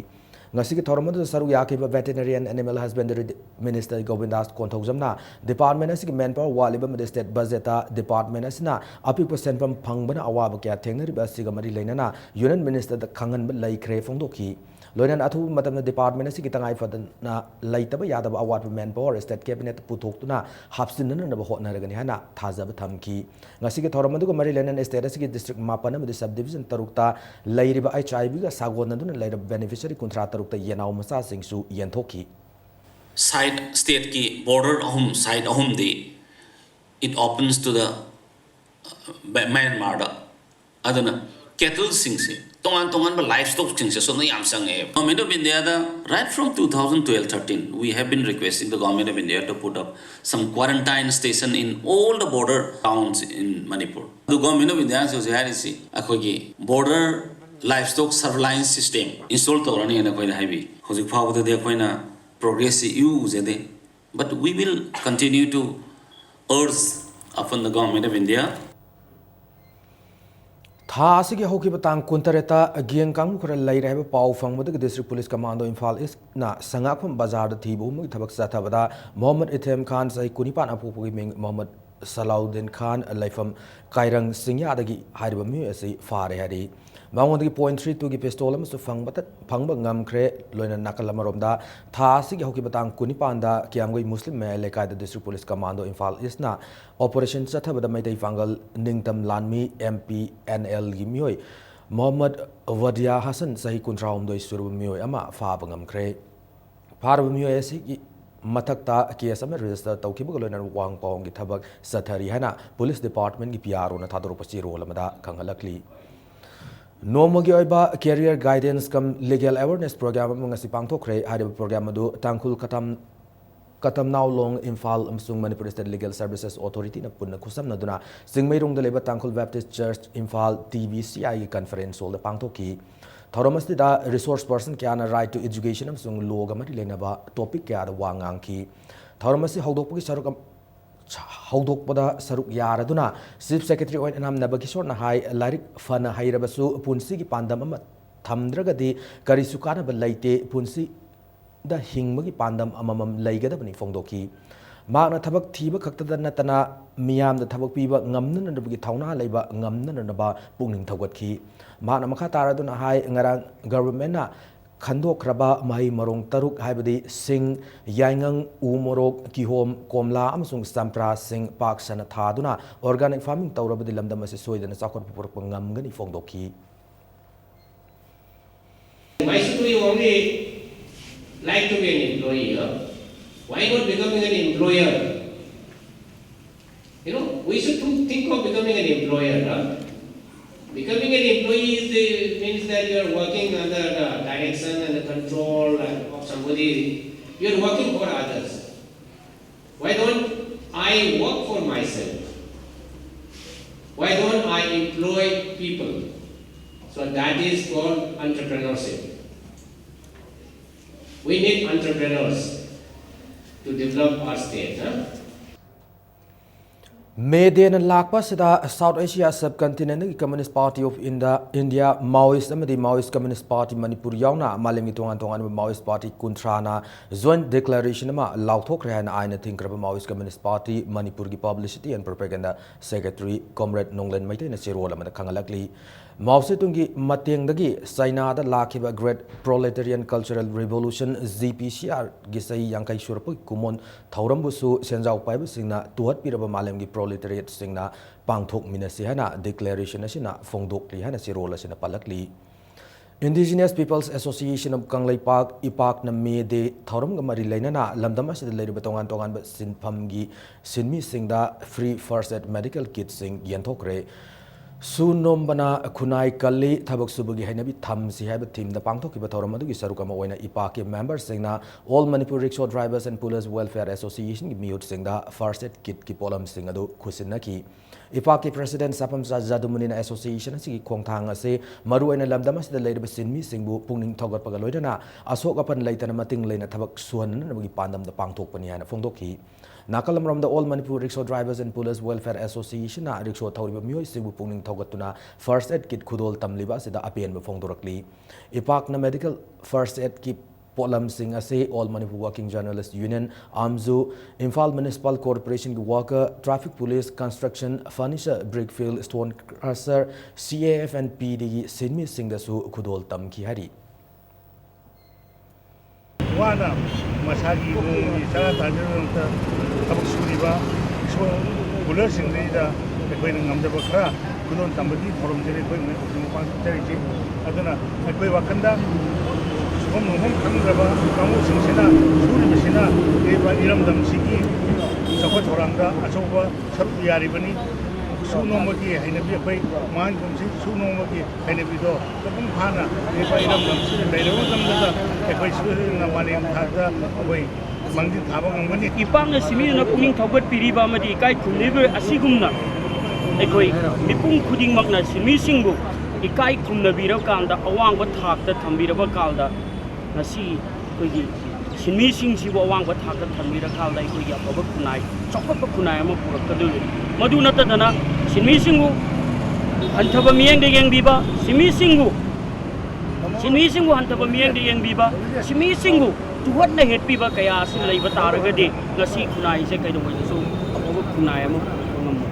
ꯉꯁꯤꯒꯤ ꯊꯧꯔꯝ ꯑꯗꯨꯗ ꯁꯔꯨꯛ ꯌꯥꯈꯤꯕ Veterinary and Animal Husbandry Minister ꯒꯣꯕꯤꯟꯗꯥꯁ ꯀꯣꯟꯊꯧꯖꯝꯅ department ꯑꯁꯤꯒꯤ manpower ꯋꯥꯠꯂꯤꯕ ꯑꯃꯗꯤ state budget ꯇ department ꯑꯁꯤꯅ ꯑꯄꯤꯛꯄ ꯁꯦꯟꯐꯝ ꯐꯪꯕꯅ ꯑꯋꯥꯕ ꯀꯌꯥ ꯊꯦꯡꯅꯔꯤꯕ ꯑꯁꯤꯒ ꯃꯔꯤ ꯂꯩꯅꯅ Union Minister ꯗ ꯈꯪꯍꯟꯕ ꯂꯩꯈ꯭ꯔꯦ ꯐꯣꯡꯗꯣꯛꯈꯤ꯫ ꯂꯣꯏꯅꯅ ꯑꯊꯨꯕ ꯃꯇꯝꯗ department ꯑꯁꯤꯒꯤ ꯇꯉꯥꯏ ꯐꯗꯅ ꯂꯩꯇꯕ ꯌꯥꯗꯕ ꯑꯋꯥꯠꯄ manpower state cabinet ꯄꯨꯊꯣꯛꯇꯨꯅ ꯍꯥꯞꯆꯤꯟꯅꯅꯕ ꯍꯣꯠꯅꯔꯒꯅꯤ ꯍꯥꯏꯅ ꯊꯥꯖꯕ ꯊꯝꯈꯤ꯫ ꯉꯁꯤꯒꯤ ꯊꯧꯔꯝ ꯑꯗꯨꯒ ꯃꯔꯤ ꯂꯩꯅꯅ state ꯑꯁꯤꯒꯤ district ꯃꯥꯄꯟ ꯑꯃꯗꯤ subdivision ꯇꯔꯨꯛꯇ ꯂꯩꯔꯤꯕ H I V ꯒ ꯁꯥꯒꯣꯟꯅꯗꯨꯅ ꯂꯩꯔꯕ beneficiary ꯀꯨꯟꯊ꯭ꯔꯥ ꯇꯔꯨꯛꯇ ꯌꯦꯅꯥꯎ ꯃꯆꯥꯁꯤꯡꯁꯨ ꯌꯦꯟꯊꯣꯛꯈꯤ꯫ Side, state ꯀꯤ border ꯑꯍꯨꯝ, side ꯑꯍꯨꯝꯗꯤ it opens to the Myanmar ꯗ꯫ ꯑꯗꯨꯅ cattle ꯁꯤꯡꯁꯦ, ꯇꯣꯉꯥꯟ ꯇꯣꯉꯥꯟꯕ livestock ꯁꯤꯡꯁꯦ ꯁꯣꯝꯗ ꯌꯥꯝ ꯆꯪꯉꯛꯑꯦꯕ꯫ Government of India the, right from two thousand twelve thirteen, we have been requesting the Government of India to put up some quarantine station in all the border towns in Manipur. ꯑꯗꯨ Government of India ꯅ ꯍꯧꯖꯤꯛ ꯍꯥꯏꯔꯤꯁꯤ ꯑꯩꯈꯣꯏꯒꯤ border livestock surveillance system install ꯇꯧꯔꯅꯤꯅ ꯑꯩꯈꯣꯏꯗ ꯍꯥꯏꯕꯤ꯫ ꯍꯧꯖꯤꯛ ꯐꯥꯎꯕꯗꯗꯤ ꯑꯩꯈꯣꯏꯅ progress ꯁꯤ ꯏꯎ ꯎꯖꯗꯦ꯫ But we will continue to urge upon the Government of India. ꯊꯥ ꯑꯁꯤꯒꯤ ꯍꯧꯈꯤꯕ ꯇꯥꯡ ꯀꯨꯟꯇꯔꯦꯠꯇ gang ꯀꯥꯡꯕꯨ ꯈꯔ ꯂꯩꯔꯦ ꯍꯥꯏꯕ ꯄꯥꯎ ꯐꯪꯕꯗꯒꯤ District Police Commando Imphal East ꯅ ꯁꯉꯥꯛꯐꯝ ꯕꯖꯥꯔꯗ ꯊꯤꯕ ꯍꯨꯝꯕꯒꯤ ꯊꯕꯛ ꯆꯠꯊꯕꯗ ꯃꯣꯍꯝꯃꯗ ꯏꯊꯦꯝ ꯈꯥꯟ, ꯆꯍꯤ ꯀꯨꯟꯅꯤꯄꯥꯟ, ꯑꯄꯣꯛꯄꯒꯤ ꯃꯤꯡ ꯃꯣꯍꯝꯃꯗ ꯁꯂꯥꯎꯗꯤꯟ ꯈꯥꯟ, ꯂꯩꯐꯝ ꯀꯥꯏꯔꯪ ꯆꯤꯡꯌꯥꯗꯒꯤ ꯍꯥꯏꯔꯤꯕ ꯃꯤꯑꯣꯏ ꯑꯁꯤ ꯐꯥꯔꯦ ꯍꯥꯏꯔꯤ꯫ ꯃꯉꯣꯟꯗꯒꯤ point three two ꯒꯤ pistol ꯑꯃꯁꯨ ꯐꯪꯕ, ꯐꯪꯕ ꯉꯝꯈ꯭ꯔꯦ꯫ ꯂꯣꯏꯅꯅ ꯅꯥꯀꯜ ꯑꯃꯔꯣꯝꯗ ꯊꯥ ꯑꯁꯤꯒꯤ ꯍꯧꯈꯤꯕ ꯇꯥꯡ ꯀꯨꯟꯅꯤꯄꯥꯟꯗ ꯀꯤꯌꯥꯝꯒꯩ ꯃꯨꯁꯂꯤꯝ ꯃꯌꯥꯏ ꯂꯩꯀꯥꯏꯗ District Police Commando Imphal East ꯅ operation ꯆꯠꯊꯕꯗ ꯃꯩꯇꯩ ꯄꯥꯡꯒꯜ ꯅꯤꯡꯇꯝ ꯂꯥꯟꯃꯤ M P N L ꯒꯤ ꯃꯤꯑꯣꯏ ꯃꯣꯍꯝꯃꯗ ꯋꯥꯗꯤꯌꯥ ꯍꯁꯟ, ꯆꯍꯤ ꯀꯨꯟꯊ꯭ꯔꯥꯍꯨꯝꯗꯣꯏ ꯁꯨꯔꯕ ꯃꯤꯑꯣꯏ ꯑꯃ ꯐꯥꯕ ꯉꯝꯈ꯭ꯔꯦ꯫ ꯐꯥꯔꯕ ꯃꯤꯑꯣꯏ ꯑꯁꯤꯒꯤ ꯃꯊꯛꯇ case ꯑꯃ register ꯇꯧꯈꯤꯕꯒ ꯂꯣꯏꯅꯅ ꯋꯥꯍꯪ ꯄꯥꯎꯍꯪꯒꯤ ꯊꯕꯛ ꯆꯠꯊꯔꯤ ꯍꯥꯏꯅ Police Department ꯀꯤ P R O ꯅ ꯊꯥꯗꯣꯔꯛꯄ ꯆꯦꯔꯣꯜ ꯑꯃꯗ ꯈꯪꯍꯜꯂꯛꯂꯤ꯫ ꯅꯣꯡꯃꯒꯤ ꯑꯣꯏꯕ career guidance cum legal awareness program ꯑꯃ ꯉꯁꯤ ꯄꯥꯡꯊꯣꯛꯈ꯭ꯔꯦ꯫ ꯍꯥꯏꯔꯤꯕ program ꯑꯗꯨ ꯇꯥꯡꯈꯨꯜ ꯀꯇꯝ ꯀꯇꯝꯅꯥꯎꯂꯣꯡ ꯏꯝꯐꯥꯜ ꯑꯃꯁꯨꯡ Manipur State Legal Services Authority ꯅ ꯄꯨꯟꯅ ꯈꯨꯠꯁꯝꯅꯗꯨꯅ ꯆꯤꯡꯃꯩꯔꯣꯡꯗ ꯂꯩꯕ Tangkhul Baptist Church Imphal T B C I ꯒꯤ conference hall ꯗ ꯄꯥꯡꯊꯣꯛꯈꯤ꯫ ꯊꯧꯔꯝ ꯑꯁꯤꯗ resource person ꯀꯌꯥꯅ right to education ꯑꯃꯁꯨꯡ law ꯒ ꯃꯔꯤ ꯂꯩꯅꯕ topic ꯀꯌꯥꯗ ꯋꯥ ꯉꯥꯡꯈꯤ꯫ ꯊꯧꯔꯝ ꯑꯁꯤ ꯍꯧꯗꯣꯛꯄꯒꯤ ꯁꯔꯨꯛ ꯑꯃ, ꯍꯧꯗꯣꯛꯄꯗ ꯁꯔꯨꯛ ꯌꯥꯔꯗꯨꯅ Chief Secretary ꯑꯣꯏꯅ ꯏꯅꯥꯝ ꯅꯕꯀꯤꯁꯣꯔꯅ ꯍꯥꯏ, ꯂꯥꯏꯔꯤꯛ ꯐꯅ ꯍꯩꯔꯕꯁꯨ ꯄꯨꯟꯁꯤꯒꯤ ꯄꯥꯟꯗꯝ ꯑꯃ ꯊꯝꯗ꯭ꯔꯒꯗꯤ ꯀꯔꯤꯁꯨ ꯀꯥꯟꯅꯕ ꯂꯩꯇꯦ꯫ ꯄꯨꯟꯁꯤꯗ ꯍꯤꯡꯕꯒꯤ ꯄꯥꯟꯗꯝ ꯑꯃꯃꯝ ꯂꯩꯒꯗꯕꯅꯤ ꯐꯣꯡꯗꯣꯛꯈꯤ꯫ ꯃꯍꯥꯛꯅ ꯊꯕꯛ ꯊꯤꯕ ꯈꯛꯇꯗ ꯅꯠꯇꯅ ꯃꯤꯌꯥꯝꯗ ꯊꯕꯛ ꯄꯤꯕ ꯉꯝꯅꯅꯕꯒꯤ ꯊꯧꯅꯥ ꯂꯩꯕ ꯉꯝꯅꯅꯕ ꯄꯨꯛꯅꯤꯡ ꯊꯧꯒꯠꯈꯤ꯫ ꯃꯍꯥꯛꯅ ꯃꯈꯥ ꯇꯥꯔꯗꯨꯅ ꯍꯥꯏ, ꯉꯔꯥꯡ ꯒꯚꯔꯟꯃꯦꯟꯠꯅ ꯈꯟꯗꯣꯛꯈ꯭ꯔꯕ ꯃꯍꯩ ꯃꯔꯣꯡ ꯇꯔꯨꯛ, ꯍꯥꯏꯕꯗꯤ ꯁꯤꯡ, ꯌꯥꯏꯉꯪ, ꯎ ꯃꯣꯔꯣꯛ, ꯀꯤꯍꯣꯝ, ꯀꯣꯝꯂꯥ ꯑꯃꯁꯨꯡ ꯆꯝꯄ꯭ꯔꯥꯁꯤꯡ ꯄꯥꯛ ꯁꯟꯅ ꯊꯥꯗꯨꯅ organic farming ꯇꯧꯔꯕꯗꯤ ꯂꯝꯗꯝ ꯑꯁꯤ ꯁꯣꯏꯗꯅ ꯆꯥꯎꯈꯠꯄ ꯄꯨꯔꯛꯄ ꯉꯝꯒꯅꯤ ꯐꯣꯡꯗꯣꯛꯈꯤ꯫ Why should we only like to be an employee? Huh? Why not becoming an employer? You know, we should think of becoming an employer. Huh? Becoming an employee is the, means that you are working under the direction and the control of somebody. You are working for others. Why don't I work for myself? Why don't I employ people? So that is called entrepreneurship. We need entrepreneurs to develop our state. Huh? May Day-ꯅ ꯂꯥꯛꯄ ꯑꯁꯤꯗ South Asia Subcontinent-ꯀꯤ Communist Party of India, India, Maoist ꯑꯃꯗꯤ Maoist Communist Party Manipur ꯌꯥꯎꯅ ꯃꯥꯂꯦꯝꯒꯤ ꯇꯣꯉꯥꯟ ꯇꯣꯉꯥꯟꯕ Maoist Party ꯀꯨꯟꯊ꯭ꯔꯥꯅ joint declaration ꯑꯃ ꯂꯥꯎꯊꯣꯛꯈ꯭ꯔꯦ ꯍꯥꯏꯅ ꯑꯥꯏꯟꯅ ꯊꯤꯡꯈ꯭ꯔꯕ Maoist Communist Party ꯃꯅꯤꯄꯨꯔꯒꯤ Publicity and Propaganda Secretary Comrade ꯅꯣꯡꯂꯦꯟ ꯃꯩꯇꯩꯅ ꯆꯦꯔꯣꯜ ꯑꯃꯗ ꯈꯪꯍꯜꯂꯛꯂꯤ꯫ ꯃꯥꯎ ꯁꯦ ꯇꯨꯡꯒꯤ ꯃꯇꯦꯡꯗꯒꯤ ꯆꯥꯏꯅꯥꯗ ꯂꯥꯛꯈꯤꯕ Great Proletarian Cultural Revolution, G P C R-ꯒꯤ ꯆꯍꯤ ꯌꯥꯡꯈꯩ ꯁꯨꯔꯛꯄꯒꯤ ꯀꯨꯝꯑꯣꯟ ꯊꯧꯔꯝꯕꯨꯁꯨ ꯁꯦꯟꯖꯥꯎ ꯄꯥꯏꯕꯁꯤꯡꯅ ꯇꯨꯍꯠꯄꯤꯔꯕ ꯃꯥꯂꯦꯝꯒꯤ proletariat-ꯁꯤꯡꯅ ꯄꯥꯡꯊꯣꯛꯃꯤꯟꯅꯁꯤ ꯍꯥꯏꯅ declaration ꯑꯁꯤꯅ ꯐꯣꯡꯗꯣꯛꯂꯤ ꯍꯥꯏꯅ ꯆꯦꯔꯣꯜ ꯑꯁꯤꯅ ꯄꯜꯂꯛꯂꯤ꯫ Indigenous Peoples Association of Kangleipak, ꯏꯄꯥꯛꯅ May Day ꯊꯧꯔꯝꯒ ꯃꯔꯤ ꯂꯩꯅꯅ ꯂꯝꯗꯝ ꯑꯁꯤꯗ ꯂꯩꯔꯤꯕ ꯇꯣꯉꯥꯟ ꯇꯣꯉꯥꯟꯕ ꯁꯤꯟꯐꯝꯒꯤ ꯁꯤꯟꯃꯤꯁꯤꯡꯗ free first aid medical kit-ꯁꯤꯡ ꯌꯦꯟꯊꯣꯛꯈ꯭ꯔꯦ꯫ ꯁꯨ ꯅꯣꯝꯕꯅ ꯈꯨꯟꯅꯥꯏ ꯀꯜꯂꯤ, ꯊꯕꯛ ꯁꯨꯕꯒꯤ ꯍꯩꯅꯕꯤ ꯊꯝꯁꯤ ꯍꯥꯏꯕ theme-ꯗ ꯄꯥꯡꯊꯣꯛꯈꯤꯕ ꯊꯧꯔꯝ ꯑꯗꯨꯒꯤ ꯁꯔꯨꯛ ꯑꯃ ꯑꯣꯏꯅ ꯏꯄꯥꯛꯀꯤ member-ꯁꯤꯡꯅ All Manipur Rickshaw Drivers and Pullers Welfare Association-ꯒꯤ ꯃꯤꯍꯨꯠꯁꯤꯡꯗ first aid kit-ꯀꯤ ꯄꯣꯠꯂꯝꯁꯤꯡ ꯑꯗꯨ ꯈꯨꯠꯁꯤꯟꯅꯈꯤ꯫ ꯏꯄꯥꯛꯀꯤ President ꯁꯥꯐꯝꯆꯥ ꯖꯥꯗꯨꯃꯅꯤꯅ association ꯑꯁꯤꯒꯤ ꯈꯣꯡꯊꯥꯡ ꯑꯁꯤ ꯃꯔꯨꯑꯣꯏꯅ ꯂꯝꯗꯝ ꯑꯁꯤꯗ ꯂꯩꯔꯤꯕ ꯁꯤꯟꯃꯤꯁꯤꯡꯕꯨ ꯄꯨꯛꯅꯤꯡ ꯊꯧꯒꯠꯄꯒ ꯂꯣꯏꯅꯅ ꯑꯁꯣꯛ ꯑꯄꯟ ꯂꯩꯇꯅ ꯃꯇꯤꯡ ꯂꯩꯅ ꯊꯕꯛ ꯁꯨꯍꯟꯅꯅꯕꯒꯤ ꯄꯥꯟꯗꯝꯗ ꯄꯥꯡꯊꯣꯛꯄꯅꯤ ꯍꯥꯏꯅ ꯐꯣꯡꯗꯣꯛꯈꯤ꯫ ꯅꯥꯀꯜ ꯑꯃꯔꯣꯝꯗ, All Manipur Rickshaw Drivers and Police Welfare Association ꯅ ꯔꯤꯛꯁꯣ ꯊꯧꯔꯤꯕ ꯃꯤꯑꯣꯏꯁꯤꯡꯕꯨ ꯄꯨꯛꯅꯤꯡ ꯊꯧꯒꯠꯇꯨꯅ first aid kit ꯈꯨꯗꯣꯜ ꯇꯝꯂꯤꯕ ꯑꯁꯤꯗ ꯑꯄꯦꯟꯕ ꯐꯣꯡꯗꯣꯔꯛꯂꯤ꯫ ꯏꯄꯥꯛꯅ medical first aid kit ꯄꯣꯠꯂꯝꯁꯤꯡ ꯑꯁꯤ All Manipur Working Journalist Union, AMJU, Imphal Municipal Corporation ꯒꯤ worker, traffic police, construction, furniture, brick field, stone crusher, C A F and P D ꯒꯤ ꯁꯤꯟꯃꯤꯁꯤꯡꯗꯁꯨ ꯈꯨꯗꯣꯜ ꯇꯝꯈꯤ ꯍꯥꯏꯔꯤ꯫ ꯋꯥꯅ ꯃꯁꯥꯒꯤ ꯅꯣꯡꯃꯒꯤ ꯆꯔꯥ ꯇꯥꯟꯖꯅꯕꯒꯤꯗꯃꯛꯇ ꯊꯕꯛ ꯁꯨꯔꯤꯕ ꯏꯁꯣꯔ ꯄꯨꯂꯔꯁꯤꯡꯗꯩꯗ ꯑꯩꯈꯣꯏꯅ ꯉꯝꯖꯕ ꯈꯔ ꯈꯨꯗꯣꯜ ꯇꯝꯕꯒꯤ ꯊꯧꯔꯝꯁꯤꯗ ꯑꯩꯈꯣꯏ ꯃꯄꯥꯟ ꯆꯠꯆꯔꯤꯁꯤ꯫ ꯑꯗꯨꯅ ꯑꯩꯈꯣꯏ ꯋꯥꯈꯜꯗ ꯁꯨꯐꯝ ꯅꯣꯝꯐꯝ ꯈꯪꯗ꯭ꯔꯕ ꯀꯥꯡꯕꯨꯁꯤꯡꯁꯤꯅ ꯁꯨꯔꯤꯕꯁꯤꯅ ꯂꯩꯔꯤꯕ ꯏꯔꯝꯗꯝꯁꯤꯒꯤ ꯆꯥꯎꯈꯠ ꯊꯧꯔꯥꯡꯗ ꯑꯆꯧꯕ ꯁꯔꯨꯛ ꯌꯥꯔꯤꯕꯅꯤ꯫ ꯁꯨ ꯅꯣꯝꯕꯒꯤ ꯍꯩꯅꯕꯤ ꯑꯩꯈꯣꯏ ꯃꯥꯡꯍꯟꯒꯨꯝꯁꯤ꯫ ꯁꯨ ꯅꯣꯝꯕꯒꯤ ꯍꯩꯅꯕꯤꯗꯣ ꯃꯄꯨꯡ ꯐꯥꯅ ꯂꯩꯕ ꯏꯔꯝꯗꯝꯁꯤꯗ ꯂꯩꯔꯕ ꯃꯇꯝꯗꯗ ꯑꯩꯈꯣꯏ ꯁꯣꯏꯗꯅ ꯃꯥꯂꯦꯝ ꯊꯥꯛꯇ ꯑꯩꯈꯣꯏ ꯃꯥꯡꯖꯤꯜ ꯊꯥꯕ ꯉꯝꯒꯅꯤ꯫ ꯏꯄꯥꯛꯅ ꯁꯤꯟꯃꯤꯗꯨꯅ ꯄꯨꯛꯅꯤꯡ ꯊꯧꯒꯠꯄꯤꯔꯤꯕ ꯑꯃꯗꯤ ꯏꯀꯥꯏ ꯈꯨꯝꯅꯕꯤꯕ ꯑꯁꯤꯒꯨꯝꯅ ꯑꯩꯈꯣꯏ ꯃꯤꯄꯨꯝ ꯈꯨꯗꯤꯡꯃꯛꯅ ꯁꯤꯟꯃꯤꯁꯤꯡꯕꯨ ꯏꯀꯥꯏ ꯈꯨꯝꯅꯕꯤꯔꯀꯥꯟꯗ, ꯑꯋꯥꯡꯕ ꯊꯥꯛꯇ ꯊꯝꯕꯤꯔꯕ ꯀꯥꯟꯗ, ꯉꯁꯤ ꯑꯩꯈꯣꯏꯒꯤ ꯁꯤꯟꯃꯤꯁꯤꯡꯁꯤꯕꯨ ꯑꯋꯥꯡꯕ ꯊꯥꯛꯇ ꯊꯝꯕꯤꯔꯀꯥꯟꯗ ꯑꯩꯈꯣꯏꯒꯤ ꯑꯐꯕ ꯈꯨꯟꯅꯥꯏ, ꯆꯥꯎꯈꯠꯄ ꯈꯨꯟꯅꯥꯏ ꯑꯃ ꯄꯨꯔꯛꯀꯗꯣꯔꯤꯕꯅꯤ꯫ ꯃꯗꯨ ꯅꯠꯇꯗꯅ ꯁꯤꯟꯃꯤꯁꯤꯡꯕꯨ ꯍꯟꯊꯕ ꯃꯤꯠꯌꯦꯡꯗ ꯌꯦꯡꯕꯤꯕ, ꯁꯤꯟꯃꯤꯁꯤꯡꯕꯨ, ꯁꯤꯟꯃꯤꯁꯤꯡꯕꯨ ꯍꯟꯊꯕ ꯃꯤꯠꯌꯦꯡꯗ ꯌꯦꯡꯕꯤꯕ, ꯁꯤꯟꯃꯤꯁꯤꯡꯕꯨ ꯇꯨꯍꯠꯅ ꯍꯦꯠꯄꯤꯕ ꯀꯌꯥ ꯑꯁꯤ ꯂꯩꯕ ꯇꯥꯔꯒꯗꯤ ꯉꯁꯤ ꯈꯨꯟꯅꯥꯏꯁꯦ ꯀꯩꯗꯧꯉꯩꯗꯁꯨ ꯑꯐꯕ ꯈꯨꯟꯅꯥꯏ ꯑꯃ ꯄꯨꯔꯛꯄ ꯉꯝꯃꯣꯏ꯫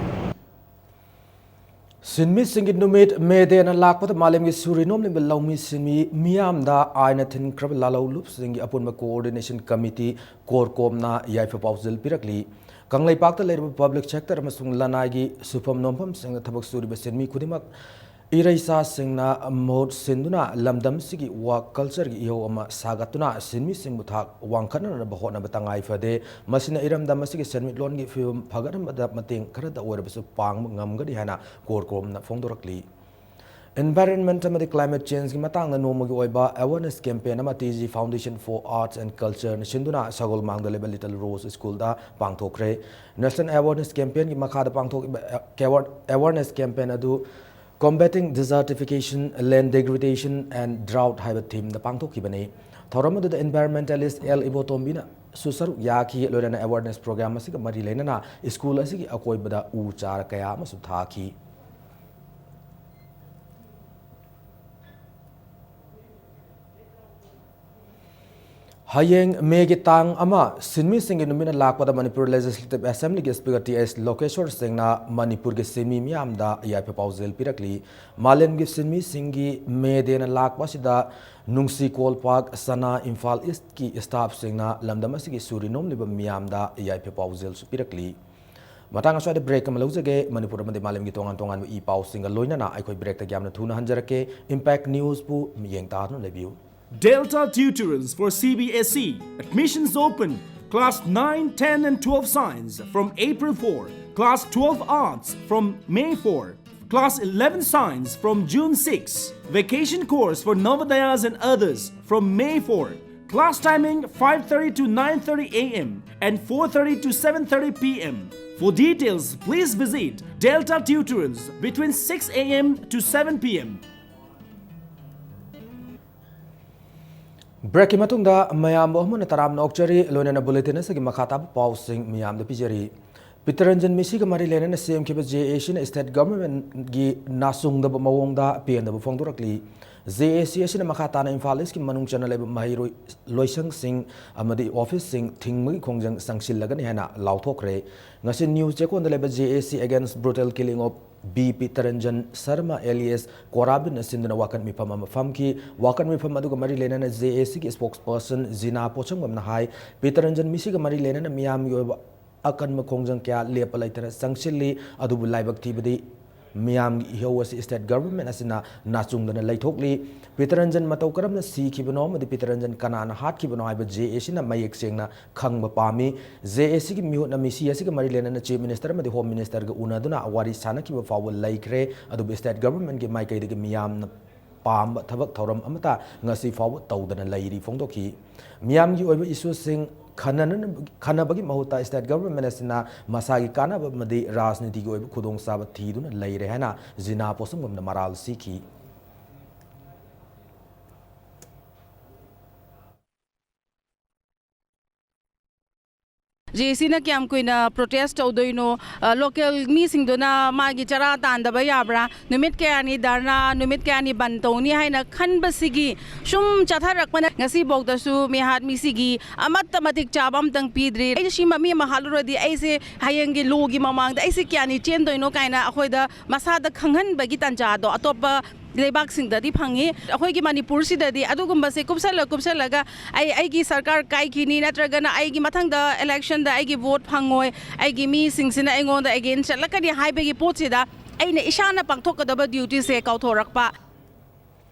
ꯁꯤꯟꯃꯤꯁꯤꯡꯒꯤ ꯅꯨꯃꯤꯠ, May Day ꯅ ꯂꯥꯛꯄꯗ ꯃꯥꯂꯦꯝꯒꯤ ꯁꯨꯔꯤ ꯅꯣꯝꯂꯤꯕ ꯂꯧꯃꯤ ꯁꯤꯟꯃꯤ ꯃꯤꯌꯥꯝꯗ ꯑꯥꯏꯟꯅ ꯊꯤꯡꯈ꯭ꯔꯕ ꯂꯥꯜꯍꯧꯂꯨꯞꯁꯤꯡꯒꯤ ꯑꯄꯨꯟꯕ Coordination Committee, CORCOM ꯅ ꯌꯥꯏꯐ ꯄꯥꯎꯖꯦꯜ ꯄꯤꯔꯛꯂꯤ꯫ ꯀꯪꯂꯩꯄꯥꯛꯇ ꯂꯩꯔꯤꯕ public sector ꯑꯃꯁꯨꯡ ꯂꯅꯥꯏꯒꯤ ꯁꯨꯐꯝ ꯅꯣꯝꯐꯝꯁꯤꯡꯗ ꯊꯕꯛ ꯁꯨꯔꯤꯕ ꯁꯤꯟꯃꯤ ꯈꯨꯗꯤꯡꯃꯛ ꯏꯔꯩꯆꯥꯁꯤꯡꯅ ꯃꯍꯨꯠ ꯁꯤꯟꯗꯨꯅ ꯂꯝꯗꯝꯁꯤꯒꯤ work culture ꯒꯤ ꯏꯍꯧ ꯑꯃ ꯁꯥꯒꯠꯇꯨꯅ ꯁꯤꯟꯃꯤꯁꯤꯡꯕꯨ ꯊꯥꯛ ꯋꯥꯡꯈꯠꯅꯅꯕ ꯍꯣꯠꯅꯕ ꯇꯉꯥꯏ ꯐꯗꯦ꯫ ꯃꯁꯤꯅ ꯏꯔꯝꯗꯝ ꯑꯁꯤꯒꯤ ꯁꯦꯟꯃꯤꯠꯂꯣꯟꯒꯤ ꯐꯤꯕꯝ ꯐꯒꯠꯍꯟꯕꯗ ꯃꯇꯦꯡ ꯈꯔꯗ ꯑꯣꯏꯔꯕꯁꯨ ꯄꯥꯡꯕ ꯉꯝꯒꯅꯤ ꯍꯥꯏꯅ CORCOM ꯅ ꯐꯣꯡꯗꯣꯔꯛꯂꯤ꯫ Environment ꯑꯃꯗꯤ climate change ꯒꯤ ꯃꯇꯥꯡꯗ ꯅꯣꯡꯃꯒꯤ ꯑꯣꯏꯕ awareness campaign ꯑꯃ T G Foundation for Arts and Culture ꯅ ꯁꯤꯟꯗꯨꯅ ꯁꯒꯣꯜꯃꯥꯡꯗ ꯂꯩꯕ Little Rose School ꯗ ꯄꯥꯡꯊꯣꯛꯈ꯭ꯔꯦ꯫ National Awareness Campaign ꯒꯤ ꯃꯈꯥꯗ ꯄꯥꯡꯊꯣꯛꯈꯤꯕ, ꯑ, ꯑꯋꯥꯔ-, awareness campaign ꯑꯗꯨ Combating Desertification, Land Degradation and Drought ꯍꯥꯏꯕ theme ꯗ ꯄꯥꯡꯊꯣꯛꯈꯤꯕꯅꯤ꯫ ꯊꯧꯔꯝ ꯑꯗꯨꯗ environmentalist L ꯏꯕꯣꯇꯣꯝꯕꯤꯅ ꯁꯨ ꯁꯔꯨꯛ ꯌꯥꯈꯤ꯫ ꯂꯣꯏꯅꯅ awareness program ꯑꯁꯤꯒ ꯃꯔꯤ ꯂꯩꯅꯅ school ꯑꯁꯤꯒꯤ ꯑꯀꯣꯏꯕꯗ ꯎ ꯆꯥꯔ ꯀꯌꯥ ꯑꯃꯁꯨ ꯊꯥꯈꯤ꯫ ꯍꯌꯦꯡ ꯃꯦꯒꯤ ꯇꯥꯡ ꯑꯃ, ꯁꯤꯟꯃꯤꯁꯤꯡꯒꯤ ꯅꯨꯃꯤꯠꯅ ꯂꯥꯛꯄꯗ ꯃꯅꯤꯄꯨꯔ Legislative Assemblyꯒꯤ Speaker ꯇꯤ ꯑꯩꯆ ꯂꯣꯀꯦꯁꯣꯔ ꯁꯤꯡꯅ ꯃꯅꯤꯄꯨꯔꯒꯤ ꯁꯤꯟꯃꯤ ꯃꯤꯌꯥꯝꯗ ꯌꯥꯏꯐ ꯄꯥꯎꯖꯦꯜ ꯄꯤꯔꯛꯂꯤ꯫ ꯃꯥꯂꯦꯝꯒꯤ ꯁꯤꯟꯃꯤꯁꯤꯡꯒꯤ May Day ꯅ ꯂꯥꯛꯄ ꯑꯁꯤꯗ ꯅꯨꯡꯁꯤ ꯀꯣꯜꯄꯥꯛ, ꯁꯅꯥ, ꯏꯝꯐꯥꯜ East ꯀꯤ staff ꯁꯤꯡꯅ ꯂꯝꯗꯝ ꯑꯁꯤꯒꯤ ꯁꯨꯔꯤ ꯅꯣꯝꯂꯤꯕ ꯃꯤꯌꯥꯝꯗ ꯌꯥꯏꯐ ꯄꯥꯎꯖꯦꯜꯁꯨ ꯄꯤꯔꯛꯂꯤ꯫ ꯃꯇꯥꯡ ꯑꯁ꯭ꯋꯥꯏꯗ break ꯑꯃ ꯂꯧꯖꯒꯦ꯫ ꯃꯅꯤꯄꯨꯔ ꯑꯃꯗꯤ ꯃꯥꯂꯦꯝꯒꯤ ꯇꯣꯉꯥꯟ ꯇꯣꯉꯥꯟꯕ ꯏ ꯄꯥꯎꯁꯤꯡꯒ ꯂꯣꯏꯅꯅ ꯑꯩꯈꯣꯏ break ꯇ ꯌꯥꯝꯅ ꯊꯨꯅ ꯍꯟꯖꯔꯛꯀꯦ꯫ Impact News ꯄꯨ ꯃꯤꯠꯌꯦꯡ ꯇꯥꯗꯨꯅ ꯂꯩꯕꯤꯌꯨ꯫ Delta Tutorials for C B S E. Admissions open. Class nine, ten and twelve Science from April four. Class twelve Arts from May four. Class eleven Science from June six. Vacation course for Navodayas and others from May four. Class timing five thirty to nine thirty a m and four thirty to seven thirty p m. For details, please visit Delta Tutorials between six a m to seven p m. Break ꯀꯤ ꯃꯇꯨꯡꯗ ꯃꯌꯥꯝꯕꯨ ꯑꯃꯨꯛ ꯍꯟꯅ ꯇꯔꯥꯝꯅ ꯑꯣꯛꯆꯔꯤ, ꯂꯣꯏꯅꯅ bulletin ꯑꯁꯤꯒꯤ ꯃꯈꯥ ꯇꯥꯕ ꯄꯥꯎꯁꯤꯡ ꯃꯤꯌꯥꯝꯗ ꯄꯤꯖꯔꯤ꯫ ꯄꯤꯇꯔꯟꯖꯟ ꯃꯤꯁꯤꯒ ꯃꯔꯤ ꯂꯩꯅꯅ ꯁꯦꯝꯈꯤꯕ J A C ꯅ state government ꯀꯤ ꯅꯥꯆꯨꯡꯗꯕ ꯃꯑꯣꯡꯗ ꯄꯦꯟꯗꯕ ꯐꯣꯡꯗꯣꯔꯛꯂꯤ꯫ J A C ꯑꯁꯤꯅ ꯃꯈꯥ ꯇꯥꯅ ꯏꯝꯐꯥꯜ East ꯀꯤ ꯃꯅꯨꯡ ꯆꯟꯅ ꯂꯩꯕ ꯃꯍꯩꯔꯣꯏ ꯂꯣꯏꯁꯪꯁꯤꯡ ꯑꯃꯗꯤ office ꯁꯤꯡ ꯊꯤꯡꯕꯒꯤ ꯈꯣꯡꯖꯪ ꯆꯪꯁꯤꯜꯂꯒꯅꯤ ꯍꯥꯏꯅ ꯂꯥꯎꯊꯣꯛꯈ꯭ꯔꯦ꯫ ꯉꯁꯤ news ꯆꯦꯛꯀꯣꯟꯗ ꯂꯩꯕ J A C against brutal killing of B Pitaranjan Sharma alias ꯀꯣꯔꯥꯕꯤꯟꯅ ꯁꯤꯟꯗꯨꯅ ꯋꯥꯀꯠ ꯃꯤꯐꯝ ꯑꯃ ꯐꯝꯈꯤ꯫ ꯋꯥꯀꯠ ꯃꯤꯐꯝ ꯑꯗꯨꯒ ꯃꯔꯤ ꯂꯩꯅꯅ J A C ꯒꯤ spokesperson ꯖꯤꯅꯥ ꯄꯣꯠꯁꯪꯕꯝꯅ ꯍꯥꯏ, ꯄꯤꯇꯔꯟꯖꯟ ꯃꯤꯁꯤꯒ ꯃꯔꯤ ꯂꯩꯅꯅ ꯃꯤꯌꯥꯝꯒꯤ ꯑꯣꯏꯕ ꯑꯀꯟꯕ ꯈꯣꯡꯖꯪ ꯀꯌꯥ ꯂꯦꯞꯄ ꯂꯩꯇꯅ ꯆꯪꯁꯤꯜꯂꯤ, ꯑꯗꯨꯕꯨ ꯂꯥꯏꯕꯛ ꯊꯤꯕꯗꯤ ꯃꯤꯌꯥꯝꯒꯤ ꯏꯍꯧ ꯑꯁꯤ state government ꯑꯁꯤꯅ ꯅꯥꯆꯨꯡꯗꯅ ꯂꯩꯊꯣꯛꯂꯤ꯫ ꯄꯤꯇꯔꯟꯖꯟ ꯃꯇꯧ ꯀꯔꯝꯅ ꯁꯤꯈꯤꯕꯅꯣ ꯑꯃꯗꯤ ꯄꯤꯇꯔꯟꯖꯟ ꯀꯅꯥꯅ ꯍꯥꯠꯈꯤꯕꯅꯣ ꯍꯥꯏꯕ J A C ꯅ ꯃꯌꯦꯛ ꯁꯦꯡꯅ ꯈꯪꯕ ꯄꯥꯝꯃꯤ꯫ J A C ꯒꯤ ꯃꯤꯍꯨꯠꯅ ꯃꯤꯁꯤ ꯑꯁꯤꯒ ꯃꯔꯤ ꯂꯩꯅꯅ Chief Minister ꯑꯃꯗꯤ Home Minister ꯒ ꯎꯅꯗꯨꯅ ꯋꯥꯔꯤ ꯁꯥꯅꯈꯤꯕ ꯐꯥꯎꯕ ꯂꯩꯈ꯭ꯔꯦ, ꯑꯗꯨꯕꯨ state government ꯀꯤ ꯃꯥꯏꯀꯩꯗꯒꯤ ꯃꯤꯌꯥꯝꯅ ꯄꯥꯝꯕ ꯊꯕꯛ ꯊꯧꯔꯝ ꯑꯃꯠꯇ ꯉꯁꯤ ꯐꯥꯎꯕ ꯇꯧꯗꯅ ꯂꯩꯔꯤ ꯐꯣꯡꯗꯣꯛꯈꯤ꯫ ꯃꯤꯌꯥꯝꯒꯤ ꯑꯣꯏꯕ issue ꯁꯤꯡ ꯈꯟꯅꯅ-, ꯈꯟꯅꯕꯒꯤ ꯃꯍꯨꯠꯇ state government ꯑꯁꯤꯅ ꯃꯁꯥꯒꯤ ꯀꯥꯟꯅꯕ ꯑꯃꯗꯤ ꯔꯥꯖꯅꯤꯇꯤꯒꯤ ꯑꯣꯏꯕ ꯈꯨꯗꯣꯡꯆꯥꯕ ꯊꯤꯗꯨꯅ ꯂꯩꯔꯦ ꯍꯥꯏꯅ ꯖꯤꯅꯥ ꯄꯣꯠꯁꯪꯕꯝꯅ ꯃꯔꯥꯜ ꯁꯤꯈꯤ꯫ ꯖꯦ ꯑꯦ ꯁꯤꯅ ꯀꯌꯥꯝ ꯀꯨꯏꯅ ꯄ꯭ꯔꯣꯇꯦꯁ ꯇꯧꯗꯣꯏꯅꯣ? ꯑ, ꯂꯣꯀꯦꯜ ꯃꯤꯁꯤꯡꯗꯨꯅ ꯃꯥꯒꯤ ꯆꯔꯥ ꯇꯥꯟꯗꯕ ꯌꯥꯕ꯭ꯔꯥ? ꯅꯨꯃꯤꯠ ꯀꯌꯥꯅꯤ ꯙꯔꯅꯥ, ꯅꯨꯃꯤꯠ ꯀꯌꯥꯅꯤ ꯕꯟ ꯇꯧꯅꯤ ꯍꯥꯏꯅ ꯈꯟꯕꯁꯤꯒꯤ ꯁꯨꯝ ꯆꯠꯊꯔꯛꯄꯅ ꯉꯁꯤꯐꯥꯎꯗꯁꯨ ꯃꯤꯍꯥꯠ ꯃꯤꯁꯤꯒꯤ ꯑꯃꯠꯇ ꯃꯇꯤꯛ ꯆꯥꯕ ꯑꯃꯇꯪ ꯄꯤꯗ꯭ꯔꯤ꯫ ꯑꯩꯁꯦ ꯁꯤꯃ ꯃꯤ ꯑꯃ ꯍꯥꯠꯂꯨꯔꯗꯤ ꯑꯩꯁꯦ ꯍꯌꯦꯡꯒꯤ ꯂꯣꯒꯤ ꯃꯃꯥꯡꯗ ꯑꯩꯁꯦ ꯀꯌꯥꯅꯤ ꯆꯦꯟꯗꯣꯏꯅꯣ ꯀꯥꯏꯅ ꯑꯩꯈꯣꯏꯗ ꯃꯁꯥꯗ ꯈꯪꯍꯟꯕꯒꯤ ꯇꯥꯟꯖꯥꯗꯣ ꯑꯇꯣꯞꯄ ꯂꯩꯕꯥꯛꯁꯤꯡꯗꯗꯤ ꯐꯪꯉꯤ꯫ ꯑꯩꯈꯣꯏꯒꯤ ꯃꯅꯤꯄꯨꯔꯁꯤꯗꯗꯤ ꯑꯗꯨꯒꯨꯝꯕꯁꯦ ꯀꯨꯞꯁꯜꯂ ꯀꯨꯞꯁꯜꯂꯒ ꯑꯩ, ꯑꯩꯒꯤ ꯁꯔꯀꯥꯔ ꯀꯥꯏꯈꯤꯅꯤ, ꯅꯠꯇ꯭ꯔꯒꯅ ꯑꯩꯒꯤ ꯃꯊꯪꯗ ꯏꯂꯦꯛꯁꯟꯗ ꯑꯩꯒꯤ ꯚꯣꯠ ꯐꯪꯉꯣꯏ, ꯑꯩꯒꯤ ꯃꯤꯁꯤꯡꯁꯤꯅ ꯑꯩꯉꯣꯟꯗ ꯑꯦꯒꯦꯟꯁ ꯆꯠꯂꯛꯀꯅꯤ ꯍꯥꯏꯕꯒꯤ ꯄꯣꯠꯁꯤꯗ ꯑꯩꯅ ꯏꯁꯥꯅ ꯄꯥꯡꯊꯣꯛꯀꯗꯕ ꯗ꯭ꯌꯨꯇꯤꯁꯦ ꯀꯥꯎꯊꯣꯔꯛꯄ꯫